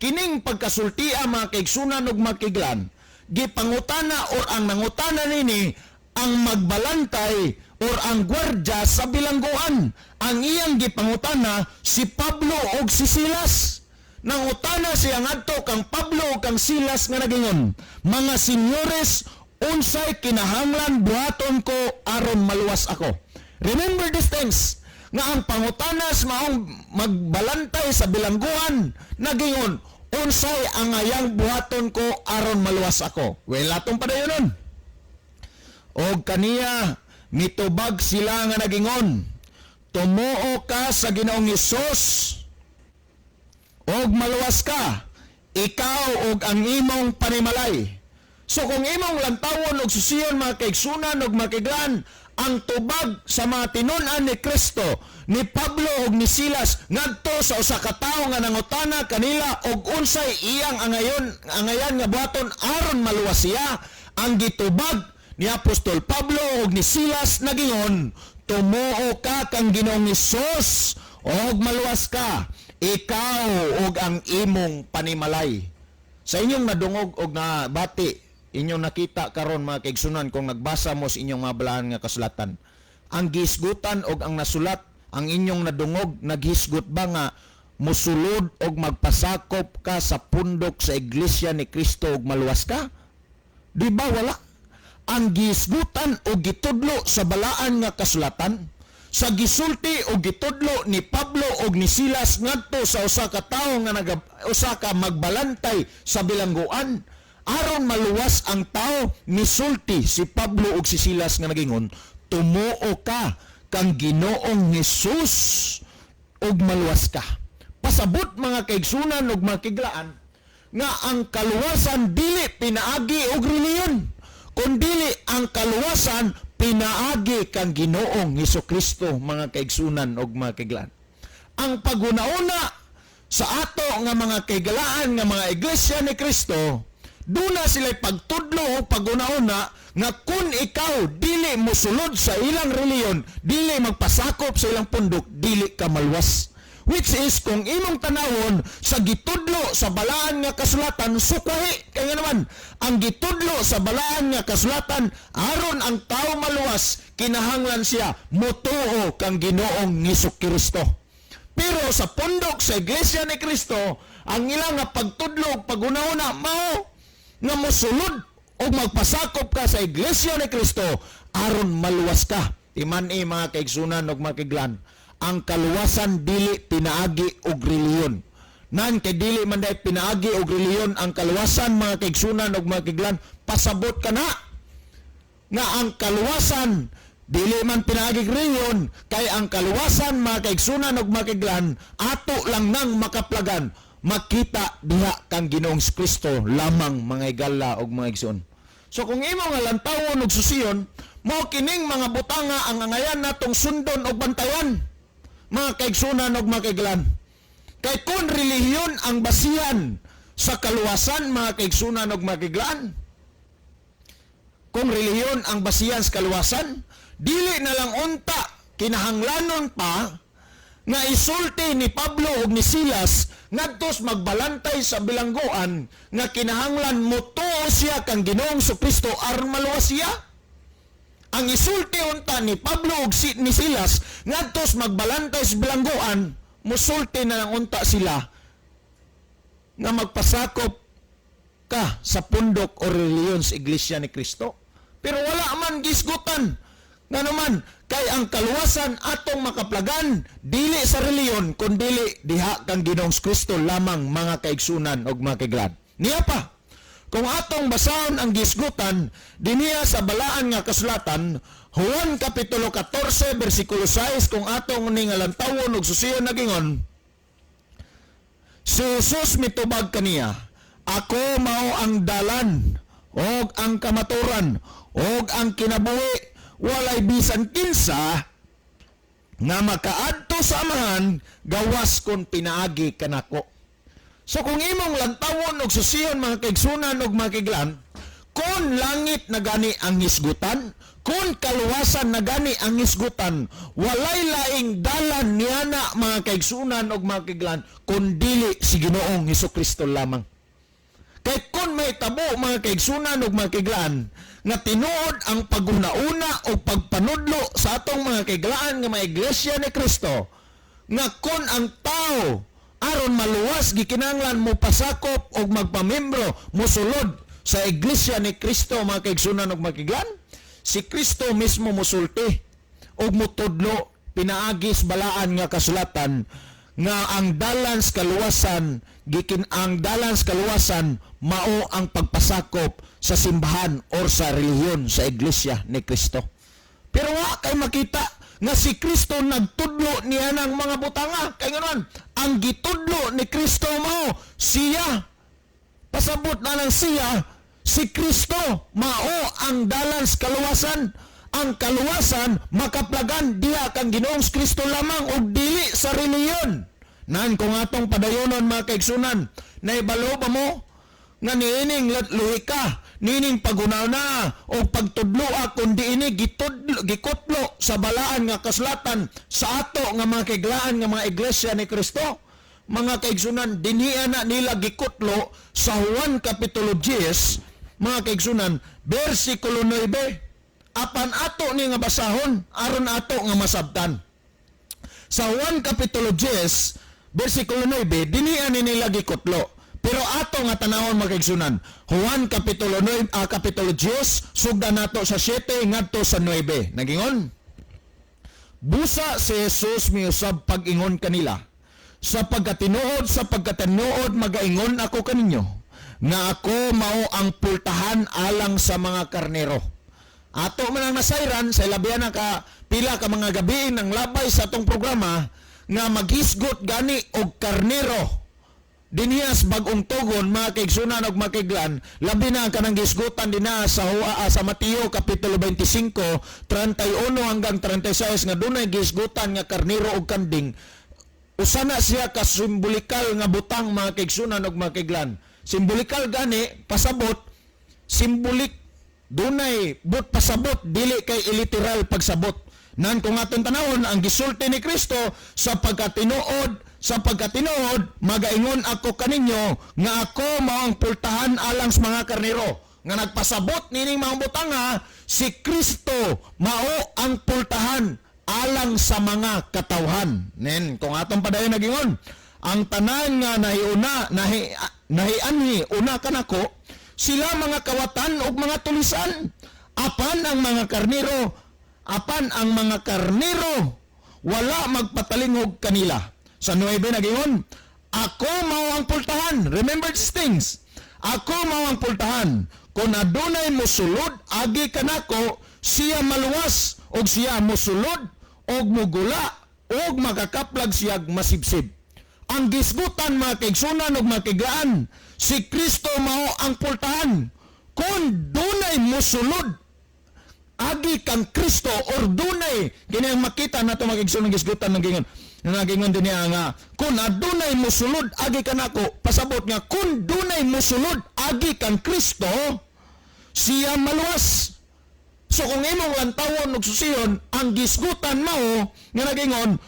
Kining pagkasultia, mga kaigsunan ug mga kaiglan, gipangutana or ang nangutana nini ang magbalantay or ang gwardya sa bilangguan. Ang iyang gipangutana si Pablo ug si Silas. Nangutana siya ngadto kang Pablo ug kang Silas nga nagingon, "Mga senyores, unsay kinahanglan buhaton ko aron maluwas ako?" Remember these things nga ang pangutanas maong magbalantay sa bilangguan nagingon, Unsay angayang buhaton ko aron maluwas ako? Well, atong padayonon. Og kaniya mitubag sila nga nagingon, "Tumuo ka sa Ginoong Hesus og maluwas ka, ikaw ug ang imong panimalay." So kung imong lantawon og susiyon, mga kaigsunan ug mga kaiglaan, ang tubag sa mga tinun-an ni Kristo, ni Pablo ug ni Silas ngadto sa usa ka tawo nga nangutana kanila og unsay iyang angayan nga buhaton aron maluwas siya, ang gitubag ni Apostol Pablo ug ni Silas nagingon, "Tumuo ka kang Ginoong Hesus og maluwas ka, ikaw ug ang imong panimalay." Sa inyong nadungog og nabati, inyong nakita karon, mga kaigsunan, kung nagbasa mo sa inyong mga balaan nga kasulatan, ang gihisgutan og ang nasulat, ang inyong nadungog, naghisgot ba nga musulod og magpasakop ka sa pundok sa Iglesia ni Kristo og maluwas ka? Di ba wala? Ang gihisgutan o gitudlo sa balaan nga kasulatan, sa gisulti o gitudlo ni Pablo og ni Silas ngadto sa usa ka tawo nga usa ka magbalantay sa bilangguan, aron maluwas ang tao, misulti si Pablo ug si Silas nga nagingon, "Tumuo ka kang Ginoong Hesus ug maluwas ka." Pasabot, mga kaigsunan ug mga kaiglaan, nga ang kaluwasan dili pinaagi og reliyon, kundili ang kaluwasan pinaagi kang Ginoong Hesus Kristo, mga kaigsunan ug mga kaiglaan. Ang paghuna-una sa ato nga mga kaigalaan nga mga Iglesia ni Kristo, duna sila pagtudlo o paghuna-una nga kung ikaw dili mosulod sa ilang reliyon, dili magpasakop sa ilang pundok, dili ka maluwas. Which is, kung imong tanawon sa gitudlo sa balaan nga kasulatan, sukwahi. Kaya nga naman, ang gitudlo sa balaan nga kasulatan, aron ang tao maluwas, kinahanglan siya motuo kang Ginoong Hesus Kristo. Pero sa pundok sa Iglesia ni Kristo, ang ilang nga pagtudlo ug paghuna-huna mao nga mosulod o magpasakop ka sa Iglesia ni Kristo aron maluwas ka. Timan-i, mga kaigsunan ug mga kaiglaan, ang kaluwasan dili pinaagi og reliyon. Nan kay dili man dai pinaagi og reliyon ang kaluwasan, mga kaigsunan ug mga kaiglaan, pasabot ka na nga ang kaluwasan dili man pinaagi og reliyon, kay ang kaluwasan, mga kaigsunan ug mga kaiglaan, ato lang nang makaplagan makita diha kang Ginoong Kristo lamang, mga igala ug mga igsoon. So kung imo nga lantawon ug susiyon, mao kining mga butanga ang angayan natong sundon og bantayan, mga kaigsunan ug mga kaiglaan. Kay kung relihiyon ang basihan sa kaluwasan, mga kaigsunan ug mga kaiglaan, kung relihiyon ang basihan sa kaluwasan, dili na lang unta kinahanglanon pa nga isulti ni Pablo ug ni Silas ngadtos magbalantay sa bilangguan nga kinahanglan motuo siya kang Ginoong Kristo aron maluwas siya. Ang isulti unta ni Pablo ug ni Silas ngadtos magbalantay sa bilangguan, musulti na lang unta sila nga magpasakop ka sa pundok o reliyon sa Iglesia ni Kristo. Pero wala man gisgutan. Nga naman, kay ang kaluwasan atong makaplagan dili sa reliyon kundili diha kang Ginoong Kristo lamang, mga kaigsunan ug mga kaiglaan. Niya pa, kung atong basahon ang gisgutan dinhiya sa balaan nga kasulatan, Juan Kapitulo 14 versikulo 6, kung atong ning lantawon ug susiyon, nagingon si Jesus mitubag kaniya, "Ako mao ang dalan og ang kamaturan og ang kinabuhi. Walay bisan kinsa nga makaadto sa Amahan gawas kon pinaagi kanako." So kung imong lantawon og susiyon, mga kaigsunan og mga kaiglaan, kung langit na gani ang hisgutan, kung kaluwasan na gani ang hisgutan, walay laing dalan niana, mga kaigsunan og mga kaiglaan, kun dili si Ginoong Hesus Kristo lamang. Kay kung may tabo, mga kaigsunan ug mga kaiglaan, nga tinuod ang paghuna-una o pagpanudlo sa atong mga kaiglaan nga mga Iglesia ni Kristo, nga kung ang tao aron maluwas gikinahanglan mo pasakop og magpamembro, mosulod sa Iglesia ni Kristo, mga kaigsunan ug mga kaiglaan, si Kristo mismo musulti ug mutudlo pinaagi sa balaan nga kasulatan nga ang dalan sa kaluwasan gikin ang dalan sa kaluwasan mao ang pagpasakop sa simbahan or sa relihiyon sa Iglesia ni Cristo. Pero wa kay makita nga si Kristo nagtudlo niya ng mga butanga. Kay nganon, ang gitudlo ni Kristo mao siya, pasabot na lang siya, si Kristo mao ang dalan sa kaluwasan. Ang kaluwasan makaplagan diha kang Ginoong Kristo lamang ug dili sa relihiyon. Nan kung atong padayonon, mga kaigsunan, naibalo ba mo nga niining luhika, niining paghuna-huna o pagtudloa kundi ini gitudlo, gikutlo sa balaan nga kasulatan sa ato nga mga kaiglaan nga mga Iglesia ni Kristo? Mga kaigsunan, dinhiya na nila gikutlo sa Juan Kapitulo 10, mga kaigsunan, versikulo 9. Apan ato ni nga basahon aron ato nga masabtan. Sa Juan Kapitulo 10, versikulo 9, dinhiya ni nila gikutlo. Pero ato nga tanawon, mga kaigsunan, Juan Kapitulo 9, Kapitulo 10, sugdan nato sa 7 ngadto sa 9. Nagingon, "Busa si Jesus miusab pag-ingon kanila, 'Sa pagkatinuod magaingon ako kaninyo, nga ako mao ang pultahan alang sa mga karnero.'" Ato man ang nasayran sa ilabihan na ka pila ka mga gabi ng labay sa atong programa nga maghisgot gani og karnero dinhiya sa Bagong Tugon, mga kaigsunan og mga kaiglan, labi na ang kanang gisgutan dinha sa Mateo Kapitulo 25, 31 hanggang 36 nga dunay gisgutan nga karnero og kanding. Usa na siya ka simbolikal nga butang, mga kaigsunan og mga kaiglan. Simbolikal gani, pasabot simbolik, dunay but pasabot dili kay iliteral pagsabot. Nan kung atong tanawon ang gisulti ni Kristo, "Sa pagkatinuod magaingon ako kaninyo nga ako mao ang pultahan alang sa mga karnero," nga nagpasabot nining mga butanga, si Kristo mao ang pultahan alang sa mga katawhan. Nen kung atong padayon, nagingon, "Ang tanan nga nahiuna nahi nahianhi una kanako, sila mga kawatan ug mga tulisan, apan ang mga karnero wala magpatalingog kanila." Sa 9, nagingon, "Ako mao ang pultahan." Remember these things. "Ako mao ang pultahan. Kung adunay mosulod agi kanako, siya maluwas, og siya mosulod og mugula og makakaplag siyag masibsib." Ang gisgutan, mga kaigsunan ug mga kaiglaan, si Kristo mao ang pultahan. Kung dunay mosulod agi kang Kristo or dunay kini ang makita nato, mga kaigsunan, gisgutan ng gingon, nagingon din niya nga kung adunay mosulod agi kanako, pasabot nga kung dunay mosulod agi kang Kristo, siya maluwas. So kung imong lantawon ug susiyon ang gisgutan mao nga nagingon,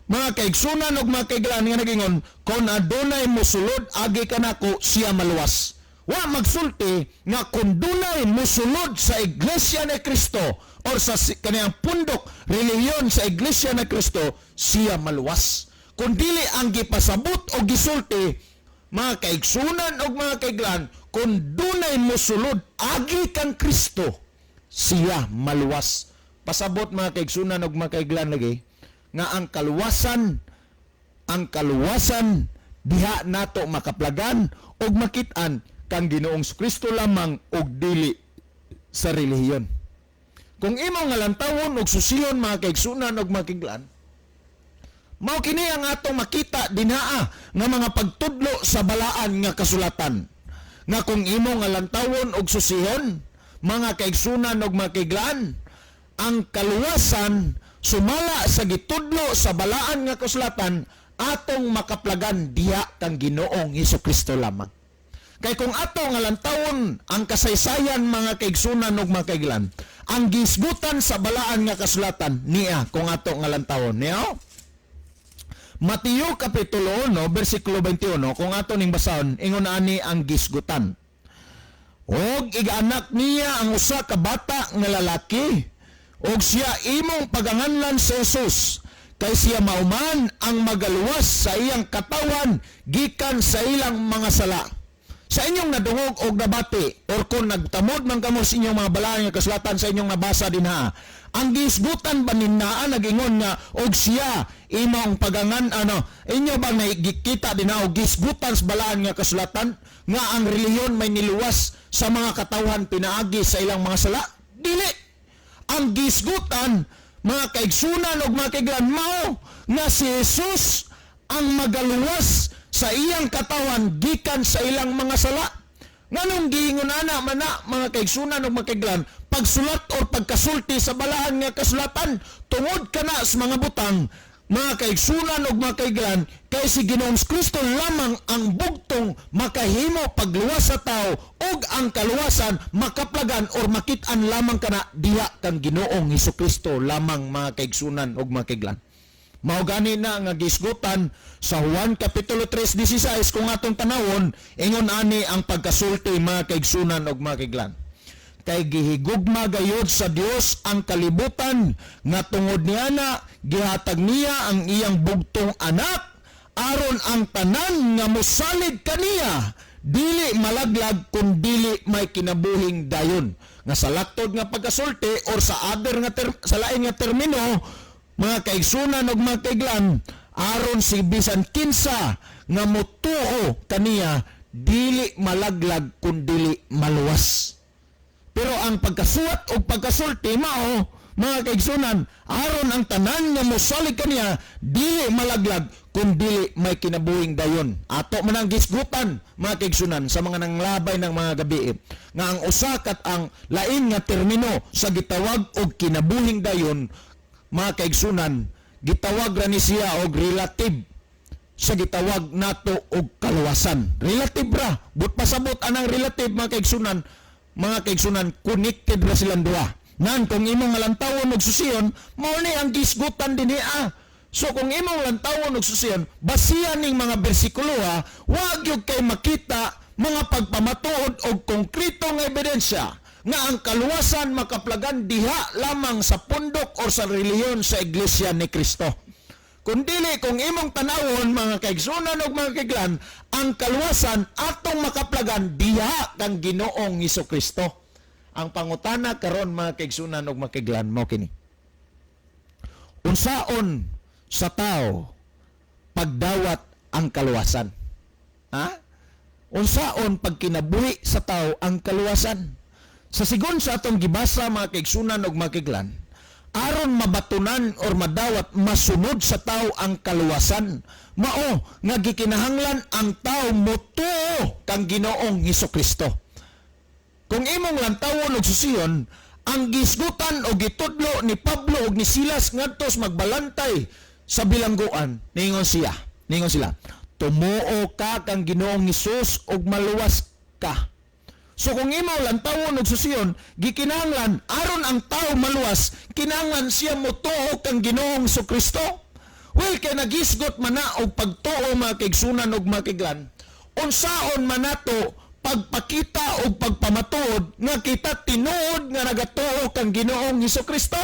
mga kaigsunan ug mga kaiglaan, nga nagingon, "Kung adunay mosulod agi kanako, siya maluwas," wa magsulti nga kung dunay mosulod sa Iglesia ni Kristo or sa kaniyang pundok relihiyon sa Iglesia ni Kristo, siya maluwas. Kung dili ang gipasabot o gisulti, mga kaigsunan og mga kaiglan, kung dunay mosulod agi kang Kristo, siya maluwas. Pasabot, mga kaigsunan og mga kaiglan, lagi nga ang kaluwasan diha nato makaplagan og makit-an kang Ginoong Kristo lamang og dili sa relihiyon. Kung imo nga lantawon og susiyon, mga kaigsunan og mga kaiglan, mao kini ang atong makita dinhaa nga mga pagtudlo sa balaan nga kasulatan. Nga kung imo nga lantawon og susihon, mga kaigsunan og mga kaiglan, ang kaluwasan sumala sa gitudlo sa balaan nga kasulatan atong makaplagan diha kang Ginoong Hesus Kristo lamang. Kay kung ato nga lantawon ang kasaysayan, mga kaigsunan ug mga kaiglan, ang gisgutan sa balaan nga kasulatan niya, kung ato nga lantawon niya. Mateo Kapitulo 1 versikulo 21, kung ato ning basahon, ingon ani ang gisgutan. "Og igaanak niya ang usa ka bata nga lalaki, ug siya imong paganganlan sa Jesus, kay siya mauman ang magaluwas sa iyang katawan gikan sa ilang mga sala." Sa inyong nadungog og nabati or kung nagtamod man kamo sa inyong mga balaan nga kasulatan, sa inyong nabasa dinha, Ang gisgutan ba ni naa nagingon nga og siya imong pagangan ano, inyo bang nakikita din na og gisgutan sa balaan nga kasulatan nga ang relihiyon may niluwas sa mga katawhan pinaagi sa ilang mga sala? Dili. Ang gisgutan, mga kaigsunan og mga kaiglan, mao nga si Jesus ang magaluwas sa iyang katawan gikan sa ilang mga sala. Nganong giingon ana man na, mga kaigsunan ug mga kaiglan, pagsulat or pagkasulti sa balaan nga kasulatan? Tungod kana sa mga butang, mga kaigsunan ug mga kaiglan, kay si Ginoong Kristo lamang ang bugtong makahimo pagluwas sa tao ug ang kaluwasan makaplagan or makit-an lamang kana diha kang Ginoong Hesukristo lamang, mga kaigsunan ug mga kaiglan. Mao gani na nga gisgutan sa Juan Kapitulo 3:16, kung atong tanawon, ingon ani ang pagkasulti, mga kaigsunan ug mga kaiglan: "Kay gihigugma gayod sa Dios ang kalibutan nga tungod niana gihatag niya ang iyang bugtong anak, aron ang tanan nga mosalig kaniya dili malaglag kun dili may kinabuhing dayon." Nga sa laktod nga pagkasulti or sa other nga sa lain nga termino, mga kaigsunan ug mga kaiglan, aron si bisan kinsa nga motuo kaniya dili malaglag kun dili maluwas. Pero ang pagkasuwat o pagkasulti mao, mga kaigsunan, aron ang tanan nga mosalig kaniya dili malaglag kun dili may kinabuhing dayon. Ato man ang gisgutan, mga kaigsunan, sa mga nanglabay ng mga gabi nga ang usa kat ang lain nga termino sa gitawag og kinabuhing dayon, mga kaigsunan, gitawag ra ni siya og relative sa gitawag nato og kaluwasan. Relative ra. But pasabot anang relative, mga kaigsunan, mga kaigsunan, connected ra silang duha. Nan kung imong lantawon og susiyon, mao ni ang gisgutan dinhi ah. So kung imong lantawon og susiyon, basihan ning mga bersikulo ha, wa gyud kay makita mga pagpamatuod og konkreto nga ebidensya nga ang kaluwasan makaplagan diha lamang sa pundok or sa relihiyon sa Iglesia ni Cristo. Kung dili, kung imong tanawon, mga kaigsunan ug mga kaiglan, ang kaluwasan atong makaplagan diha kang Ginoong Kristo. Ang pangutana karon, mga kaigsunan ug mga kaiglan, mao kini: Unsaon sa tao pagdawat ang kaluwasan? Ha? Unsaon pagkinabuhi sa tao ang kaluwasan? Sa sigon sa atong gibasa, mga kaigsunan ug mga kaiglan, aron mabatunan or madawat, masunod sa tao ang kaluwasan, mao nga gikinahanglan ang tao motuo kang Ginoong Kristo. Kung imong lantawon og susiyon, ang gisgutan o gitudlo ni Pablo ug ni Silas ngadto sa magbalantay sa bilangguan, ningon sila, "Tumuo ka kang Ginoong Hesus ug maluwas ka." So kung imo lantawon og susiyon, gikinahanglan aron ang tao maluwas, kinahanglan siya motuo kang Ginoong Kristo. Well, kay nagisgot man na og pagtuo, mga kaigsunan ug mga kaiglan, unsaon man nato pagpakita og pagpamatuod nga kita tinuod nga nagatuo kang Ginoong Kristo?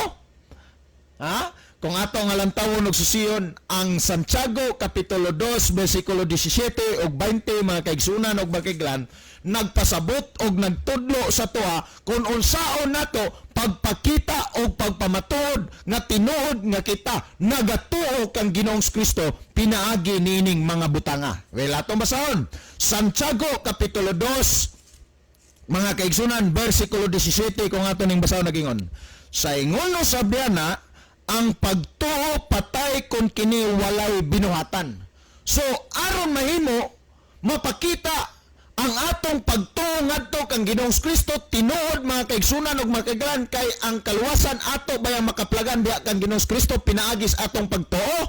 Ha? Kung ato nga lantawon og susiyon ang Santiago Kapitulo 2 bersikulo 17 ug 20, mga kaigsunan ug mga kaiglan, nagpasabot og nagtudlo sa tuwa kung unsaon nato pagpakita og pagpamatuod nga tinuod nga kita nagatuo kang Ginoong Kristo pinaagi niining mga butanga. Well, atong basahon. Santiago Kapitulo 2, mga kaigsunan, bersikulo 17, kung ato ning basahon, nagingon: "Sa ingon usab na, ang pagtuo patay kung kini walay binuhatan." So aron mahimo mapakita ang atong pagtuo ngadto kang Ginoong Kristo tinuod, mga kaigsunan ug mga kaiglan, kay ang kaluwasan ato bayang makaplagan diha kang Ginoong Kristo pinaagi sa atong pagtuo,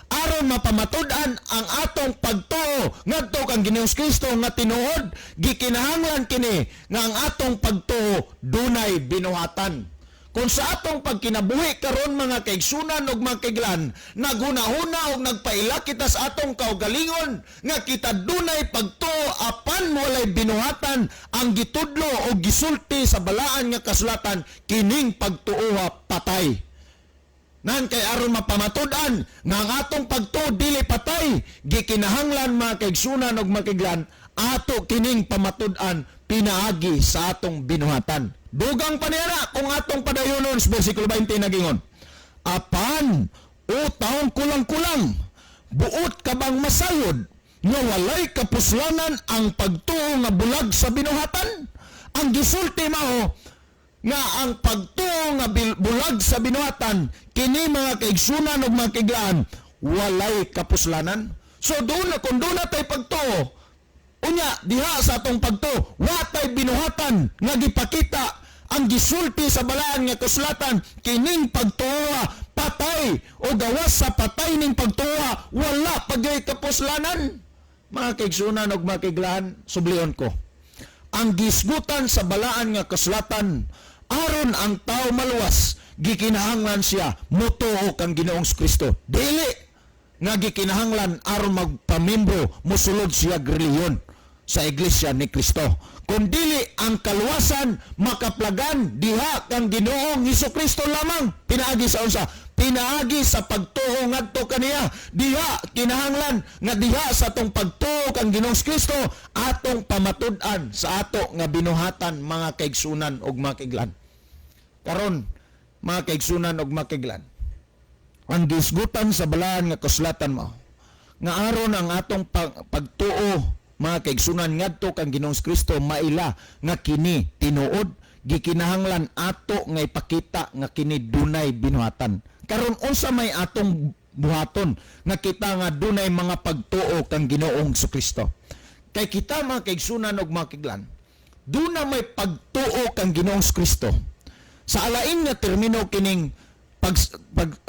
aron mapamatud-an ang atong pagtuo ngadto kang Ginoong Kristo nga tinuod, gikinahanglan kini nga ang atong pagtuo dunay binuhatan. Kung sa atong pagkinabuhi karon, mga kaigsunan ug mga kaiglan, naghunahuna og nagpaila kita sa atong kaugalingon nga kita dunay pagtuo apan walay binuhatan ang gitudlo o gisulti sa balaan nga kasulatan, kining pagtuoha patay. Nan kay aron mapamatud-an nga ang atong pagtuo dili patay, gikinahanglan, mga kaigsunan ug mga kaiglan, ato kining pamatud-an. pinaagi sa atong binuhatan. Dugang pa niya kung atong padayonon sa versikulo 20, nagingon, "Apan, o taong kulang-kulang, buot ka bang masayod nga walay kapuslanan ang pagtuo nga bulag sa binuhatan?" Ang gisulti mao nga ang pagtuo nga bulag sa binuhatan kini, mga kaigsunan ug mga kaiglaan, walay kapuslanan. So doon na kung doon na tay pagtuo, unya diha sa atong pagtuo wa tay binuhatan nga gipakita, ang gisulti sa balaan nga kasulatan, kining pagtuo patay o gawas sa patay ning pagtuo, wala pagay kapuslanan. Mga kaigsunan ug mga kaiglaan, sublion ko ang gisgutan sa balaan nga kasulatan. Aron ang tao maluwas, gikinahanglan siya motuo kang Ginoong Kristo, dili nga gikinahanglan aron magpamembro, mosulod siya relihiyon sa Iglesia ni Kristo, kun dili ang kaluwasan makaplagan diha kang Ginoong Kristo lamang. Pinaagi sa unsa? Pinaagi sa pagtuo ngadto kaniya. Diha kinahanglan nga diha sa atong pagtuo kang Ginoong Kristo, atong pamatud-an sa ato nga binuhatan, mga kaigsunan ug mga kaiglaan. Karon, mga kaigsunan ug mga kaiglaan, ang gisgutan sa balaan nga kasulatan mo nga aron ang atong pagtuo, mga kaigsunan, ngadto kang Ginoong Kristo maila nga kini tinuod, gikinahanglan ato nga ipakita nga kini dunay binuhatan. Karon, unsa may atong buhaton nga kita nga dunay mga pagtuo kang Ginoong Kristo? Kay kita, mga kaigsunan ug mga kaiglaan, duna may pagtuo kang Ginoong Kristo. Sa alain nga termino, kining pag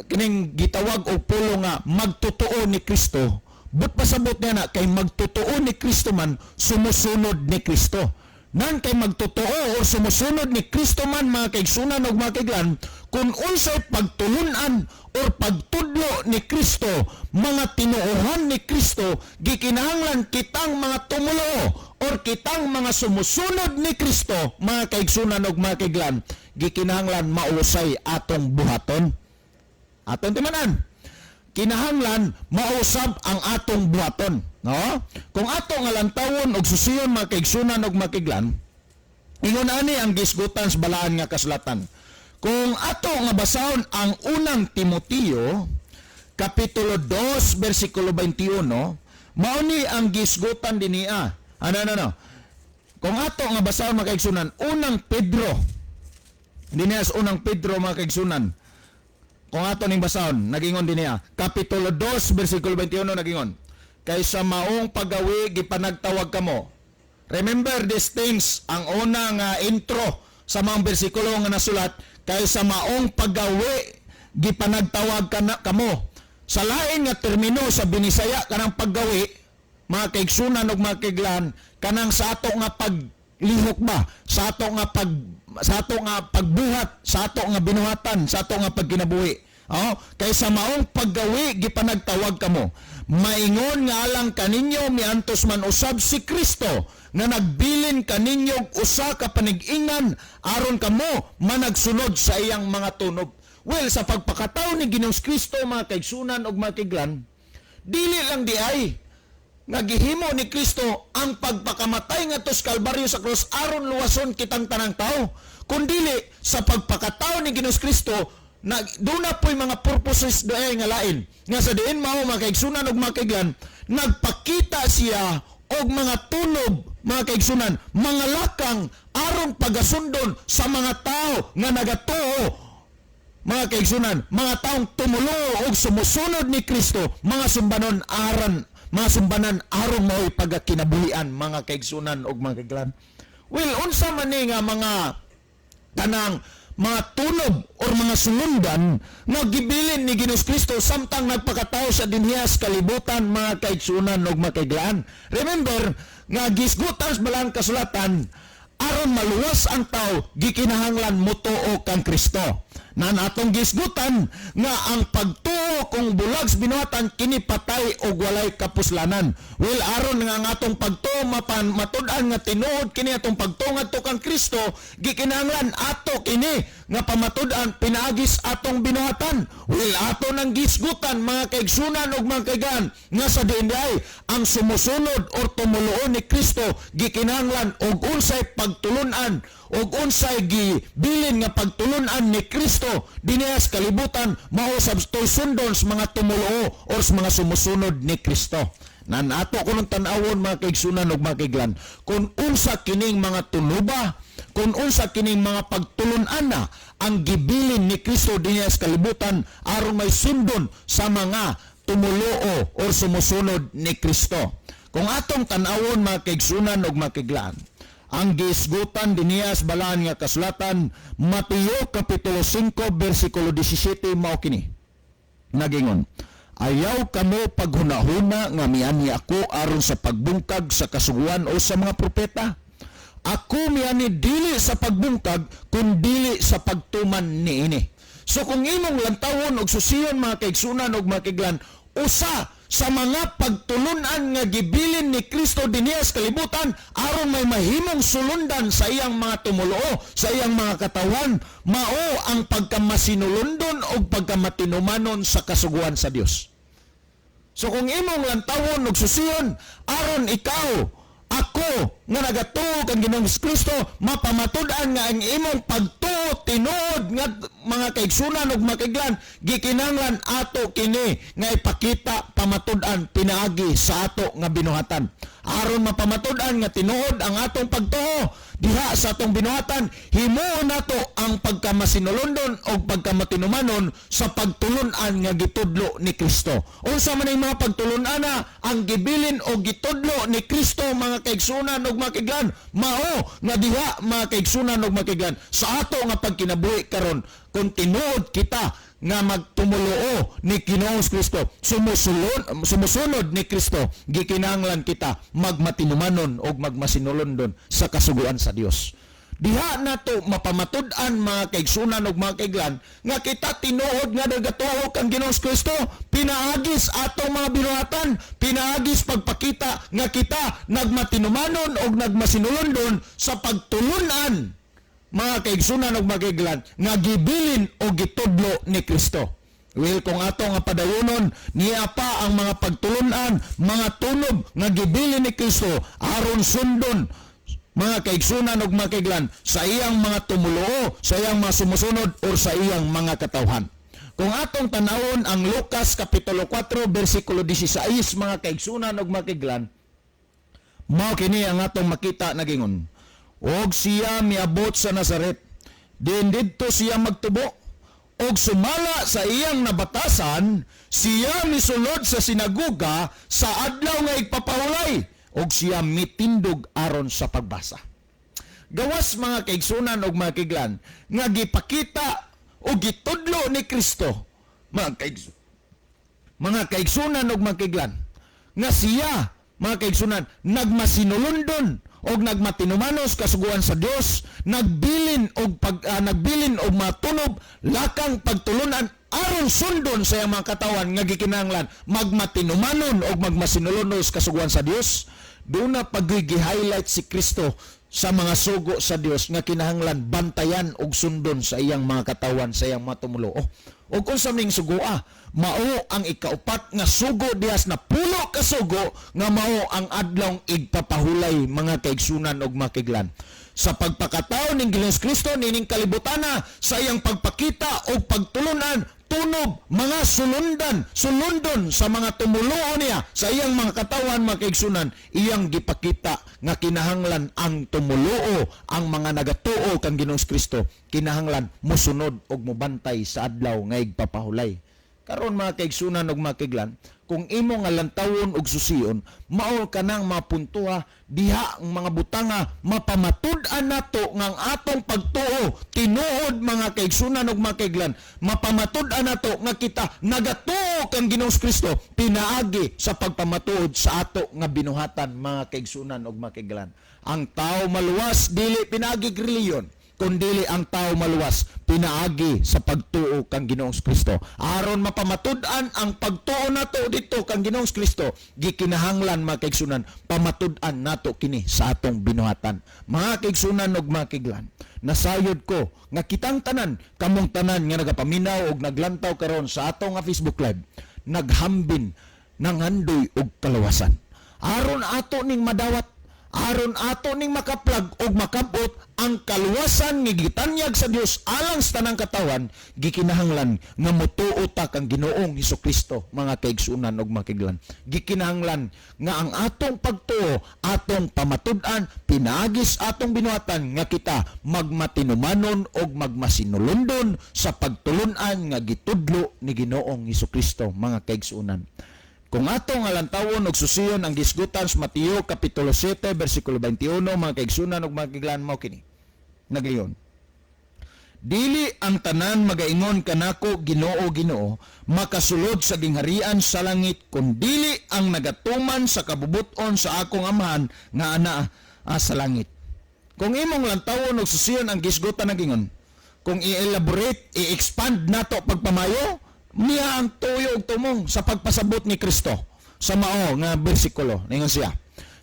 kining gitawag og pulo nga magtotoo ni Kristo, but pasabot niya na kay magtotoo ni Kristo man, sumusunod ni Kristo. Nan kay magtotoo o sumusunod ni Kristo man, mga kaigsunan ug mga kaiglaan, kung unsay pagtulunan or pagtudlo ni Kristo, mga tinuohan ni Kristo, gikinahanglan kitang mga tumuluo or kitang mga sumusunod ni Kristo, mga kaigsunan ug mga kaiglaan, gikinahanglan mausay atong buhaton. Atong timanan, kinahanglan mausab ang atong buhaton, no? Kung ato nga lantawon og susiyon, mga kaigsunan ug mga kaiglaan, ingon ani ang gisgutan sa balaan nga kasulatan. Kung ato nga basahon ang Unang Timoteo kapitulo 2 bersikulo 21, mao ni ang gisgutan dinia. Ano ano ano Kung ato nga basahon, mga kaigsunan, Unang Pedro dinia, sa Unang Pedro, mga kaigsunan, kung ato ning basahon, nagingon din niya, kapitulo 2, versikulo 21, nagingon, "Kay sa maong paggawi gipanagtawag kamo." Remember these things, ang una nga intro sa mga bersikulo nga nasulat, "Kay sa maong paggawi gipanagtawag kamo." Sa lain nga termino sa Binisaya, kanang paggawi, mga kaigsunan ug mga kaiglaan, kanang sa ato nga paglihok ba, sa ato nga pagbuhat, sa ato nga binuhatan, sa ato nga pagkinabuhi. Oh, "Kay sa maong paggawi gipanagtawag kamo. Maingon nga alang kaninyo miantos man usab si Kristo nga nagbilin kaninyo og usa ka panig-ingan aron kamo managsunod sa iyang mga tunob." Well, sa pagpakatawo ni Ginoong Kristo, mga kaigsunan ug mga kaiglaan, dili lang di ay nga gihimo ni Kristo ang pagpakamatay ngadto sa Kalbaryo sa krus aron luwason kitang tanang tao, kundili sa pagpakatao ni Ginoong Kristo na doon na po'y mga purposes doay nga lain nga sa diin mao, mga kaigsunan ug mga kaiglaan, nagpakita siya og mga tunob, mga kaigsunan, mga lakang aron pagasundon sa mga tao nga nagatuo, mga kaigsunan, mga taong tumulo og sumusunod ni Kristo, mga sumbanon aran, mga sumbanan aron mao'y pagkinabuhian, mga kaigsunan og mga kaiglaan. Well, unsa man ni nga mga kanang mga tunob or mga sulundan nga gibilin ni Ginoong Kristo samtang nagpakatao sa dinhiya sa kalibutan, mga kaigsunan ug mga kaiglaan? Remember nga gisgutan sa balaan kasulatan, aron maluwas ang tao, gikinahanglan motuo kang Kristo. Nan atong gisgutan nga ang pagtuo kung bulag sa binuhatan, kini patay og walay kapuslanan. Well, aron nga ang atong pagtuo mapan matud-an nga tinuod kini atong pagtuo ngadto kang Kristo, gikinahanglan ato kini nga pamatud-an pinaagis atong binuhatan. Well, ato nang gisgutan, mga kaigsunan ug mga kaigan, nga sa diin ang sumusunod or tumuluon ni Kristo gikinahanglan og unsay pagtulunan og unsay gibilin nga pagtulunan ni Kristo dinhi sa kalibutan, mao sab to'y sundon sa mga tumuluo or sa mga sumusunod ni Kristo. Nan ato kunong tan-awon, mga kaigsunan ug mga kaiglan, kung unsa kining mga tunuba, kung unsa kining mga pagtulunan na ang gibilin ni Kristo dinhi sa kalibutan aron may sundon sa mga tumuluo or sumusunod ni Kristo. Kung atong tan-awon, mga kaigsunan ug mga kaiglan, ang gisgutan dinhi sa balaan nga kasulatan, Mateo kapitulo 5 bersikulo 17, mao kini. Nagingon, "Ayaw kamo paghunahuna nga mianhi ako aron sa pagbungkag sa kasuguan o sa mga propeta. Ako mianhi dili sa pagbungkag kun dili sa pagtuman niini." So kung imong lantawon og susiyon, mga kaigsunan og mga kaiglan, usa sa mga pagtulunan nga gibilin ni Kristo dinhi sa kalibutan aron may mahimong sulundan sa iyang mga tumuluo, sa iyang mga katawan, mao ang pagkamasinulundon o pagkamatinumanon sa kasuguan sa Dios. So kung imong lantawon og susiyon aron ikaw, ako nga nagatuo kang Ginoong Kristo, mapamatud-an nga ang imong pagtuo tinuod nga, mga kaigsunan ug makaiglan, gikinahanglan ato kini nga ipakita, pamatud-an pinaagi sa ato nga binuhatan. Aron mapamatud-an nga tinuod ang atong pagtuo diha sa atong binuhatan, himuon nato ang pagkamasinulondon o pagkamatinumanon sa pagtulunan nga gitudlo ni Kristo. Unsa man ang mga pagtulunan na ang gibilin o gitudlo ni Kristo, mga kaigsunan ug mga kaiglan? Mao nga diha, mga kaigsunan ug mga kaiglan, sa ato nga pagkinabuhi karon, kung tinuod kita nga magtumuluo ni Ginoong Kristo, sumusunod ni Kristo, gikinahanglan kita magmatinumanon o magmasinulondon sa kasuguan sa Dios. Diha nato mapamatud-an, mga kaigsunan ug mga kaiglan, nga kita tinuod nga nagatuo kang Ginoong Kristo pinaagis atong mga binuhatan, pinaagis pagpakita nga kita nagmatinumanon og nagmasinulondon sa pagtulunan, mga kaigsunan ug mga kaiglan, nga gibilin o gitudlo ni Kristo. Well, kung ato nga padayonon, niya pa ang mga pagtulunan, mga tunob nga gibilin ni Kristo aron sundon, mga kaigsunan ug mga kaiglan, sa iyang mga tumuluo, sa iyang mga sumusunod or sa iyang mga katawhan. Kung atong tanawon ang Lucas kapitulo 4 bersikulo 16, mga kaigsunan ug mga kaiglan, mao kini ang atong makita, nagingon, "Og siya miabot sa Nazaret, din didto siya magtubo, og sumala sa iyang nabatasan, siya misulod sa sinagoga sa adlaw nga igpapahulay, og siya mitindog aron sa pagbasa." Gawas, mga kaigsunan og mga kaiglan, nga gipakita o gitudlo ni Kristo, mga kaigsunan og mga kaiglan, nga siya, mga kaigsunan, nagmasinulondon og nagmatinumanos kasuguan sa Dios, nagbilin og matunob lakang pagtulunan aron sundon sa iyang mga katawan nga gikinahanglan magmatinumanon og magmasinulondon kasuguan sa Dios. Doon na pag-highlight si Kristo sa mga sugo sa Dios nga kinahanglan bantayan og sundon sa iyang mga katawan, sa iyang mga tumuluo. Og unsa ning sugoa? Mao ang ikaupat nga sugo dihas na 10 ka sugo nga mao ang adlawng igpapahulay, mga kaigsunan og mga kaiglan. Sa pagpakatao ning Ginoong Kristo nining kalibutana, sa iyang pagpakita og pagtulunan, tunob, mga sulundan, sulundon sa mga tumuluo niya, sa iyang mga katawan, mga kaigsunan, iyang gipakita nga kinahanglan ang tumuluo, ang mga nagatuo kang Ginoong Kristo, kinahanglan musunod og mubantay sa adlaw nga igpapahulay. Karon, mga kaigsunan ug mga kaiglan, kung imo nga lantawon og susiyon, mao kanang mapuntuha diha ang mga butanga mapamatud-an nato nga ang atong pagtuo tinuod, mga kaigsunan ug mga kaiglan, mapamatud-an nato nga kita nagatuo kang Ginoong Kristo pinaagi sa pagpamatuod sa ato nga binuhatan, mga kaigsunan ug mga kaiglan. Ang tao maluwas dili pinaagi relihiyon. Kundili ang tao maluwas pinaagi sa pagtuo kang Ginoong Kristo. Aron mapamatud-an ang pagtuo nato dito kang Ginoong Kristo, gikinahanglan, mga kaigsunan, pamatud-an nato kini sa atong binuhatan. Mga kaigsunan ug mga kaiglan, nasayod ko nga kitang tanan, kamong tanan nga nagapaminaw og naglantaw karon sa atong nga Facebook Live, naghambin, nanghandoy og kaluwasan. Aron ato ning madawat, aron ato ning makaplag og makabot ang kaluwasan nga gitanyag sa Dios alang sa tanang katawan, gikinahanglan nga motuo ta kang Ginoong Hesukristo, mga kaigsunan ug makiglan. Gikinahanglan nga ang atong pagtuo atong pamatud-an pinaagi sa atong binuhatan, nga kita magmatinumanon og magmasinulondon sa pagtulun-an nga gitudlo ni Ginoong Hesukristo, mga kaigsunan. Kung atong alantawon og susiyon ang gisgutan sa Mateo kapitulo 7 bersikulo 21, mga kaigsunan ug mga kaiglan, mao kini. Nagliyon. "Dili ang tanan magaingon kanako, 'Ginoo, Ginoo,' makasulod sa gingharian sa langit, kundili ang nagatuman sa kabubuton sa akong Amahan nga ana sa langit." Kung imong lantawon og susiyon ang gisgutan nagingon, kung i-elaborate, i-expand nato pagpamayo, niya ang tuyo ug tumong sa pagpasabot ni Kristo sa mao nga bersikulo. Ningon siya,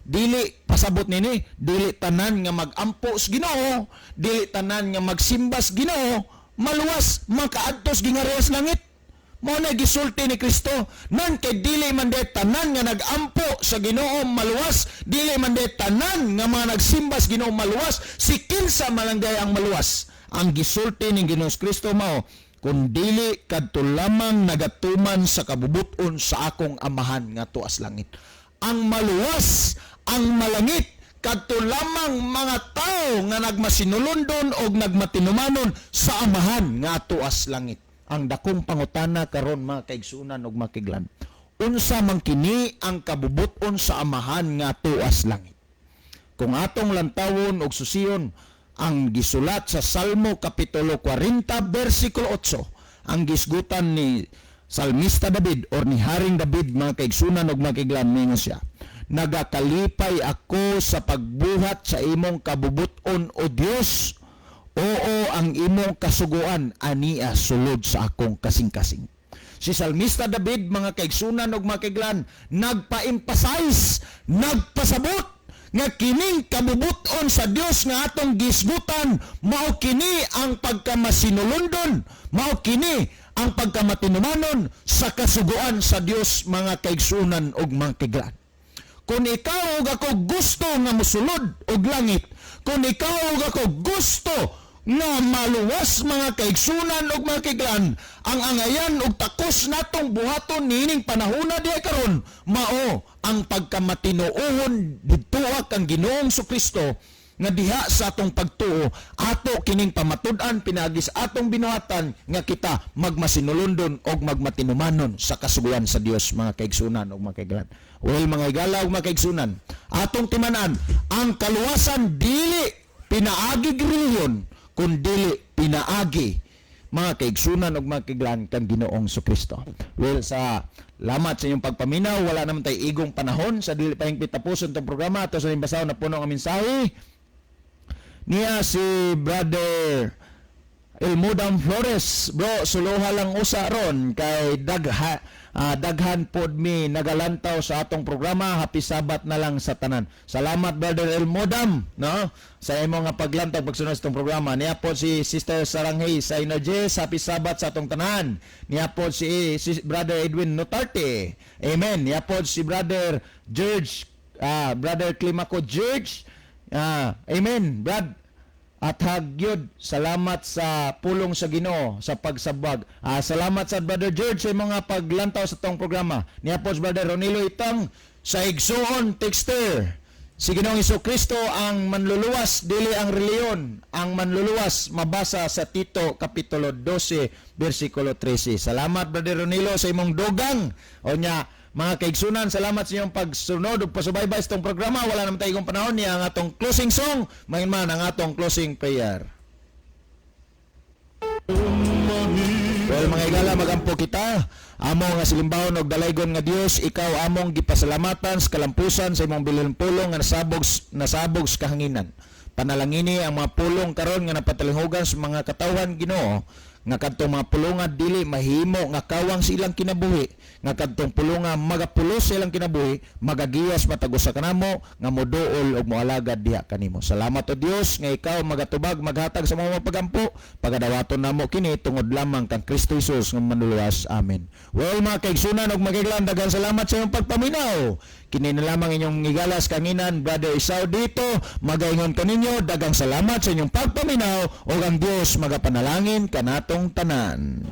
dili pasabot nini, dili tanan nga magampo sa Ginoo, dili tanan nga magsimba sa Ginoo maluwas, makaadto sa gingharian sa langit. Mao na gisulti ni Kristo, nan kay dili man de tanan nga nagampo sa Ginoo maluwas, dili man de tanan nga mga nagsimba sa Ginoo maluwas, si kinsa man lang diay ang maluwas? Ang gisulti ni Ginoong Kristo mao, "Kundili kadto lamang nagatuman sa kabubuton sa akong Amahan nga tuas langit." Ang maluwas, ang malangit, kadto lamang mga tao nga nagmasinulondon o nagmatinumanon sa Amahan nga tuas langit. Ang dakong pangutana karon, mga kaigsunan ug makiglan, unsa man kini ang kabubuton sa Amahan nga tuas langit? Kung atong lantawon og susiyon ang gisulat sa Salmo kapitulo 40 bersikulo 8, ang gisgutan ni Salmista David or ni Haring David, mga kaigsunan ug makiglan, ningon siya, "Nagakalipay ako sa pagbuhat sa imong kabubuton, O Dios. Oo, ang imong kasuguan ania sulod sa akong kasing-kasing." Si Salmista David, mga kaigsunan ug makiglan, nagpa-emphasize, nagpasabot nga kining kabubuton sa Dios nga atong gisgutan mao kini ang pagkamasinulondon, mao kini ang pagkamatinumanon sa kasuguan sa Dios, mga kaigsunan ug mga kaiglan. Kung ikaw ug ako gusto nga mosulod og langit, kung ikaw ug ako gusto nga maluwas, mga kaigsunan ug mga kaiglan, ang angayan ug takos natong buhaton niining panahona diha karon mao ang pagkamatinuohon didtoa kang Ginoong Kristo, nga diha sa atong pagtuo ato kining pamatud-an pinaagi sa atong binuhatan, nga kita magmasinulondon og magmatinumanon sa kasuguan sa Dios, mga kaigsunan ug mga kaiglan. Well, mga higala ug mga kaigsunan, atong timan-an ang kaluwasan dili pinaagi relihiyon, kundili pinaagi, mga kaigsunan ug mga kaiglan, kang Ginoong Kristo. Well, sa lamat sa inyong pagpaminaw, wala naman tay igong panahon sa dili pa hingpit tapuson tong programa. Ato sa inyong basahon na puno ang mensahe. Niya si Brother Elmudam Flores, "Bro, suluha lang usa ron kay daghan pod mi nagalantaw sa atong programa. Happy Sabbath na lang sa tanan." Salamat, Brother Elmudam, no? Sa imong nga paglantaw, pagsunod sa atong programa. Niya po si Sister Saranghay sa Energies, "Happy Sabbath sa atong tanan." Niya po si Brother Edwin Notarte. Amen. Niya po si Brother George, Brother Climaco George. Amen, Brad. At hagyod, salamat sa pulong sa Ginoo sa pagsabwag. Salamat sa Brother George sa mga paglantaw sa tong programa. Niya po si Brother Ronilo Itang sa Igsuon Texter. "Si Ginoong Kristo ang manluluwas, dili ang reliyon. Ang manluluwas mabasa sa Tito kapitulo 12 bersikulo 13." Salamat, Brother Ronilo, sa imong dugang. O nya, mga kaigsunan, salamat sa inyong pagsunod ug pasubaybay sa itong programa. Wala naman tayo panahon niya ang atong closing song, main man ang atong closing prayer. Well, mga igala, magampo kita. Amo nga silimbahon og dalaygon nga Dios, ikaw among gipasalamatan sa kalampusan sa imong bilin pulong nga nasabog nasabog sa kahanginan. Panalangini ang mga pulong karon nga napatalinghugan sa mga katawhan, Ginoo, nga kadtong mga pulonga dili mahimo nga kawang sa ilang kinabuhi, nga kadtong pulonga magapulos sa ilang kinabuhi, magagiyas matag usa kanamo nga moduol og moalagad diha kanimo. Salamat, o Dios, nga ikaw magatubag, maghatag sa mga pagampo. Pagadawaton namo kini tungod lamang kang Kristo Jesus nga manluluwas. Amen. Well, mga kaigsunan ug magiglan, daghan salamat sa inyong pagpaminaw. Kini na lamang inyong higalas kanginan, Brother Isao dito, magaingon kaninyo, daghang salamat sa inyong pagpaminaw ug ang Dios magapanalangin kanatong tanan.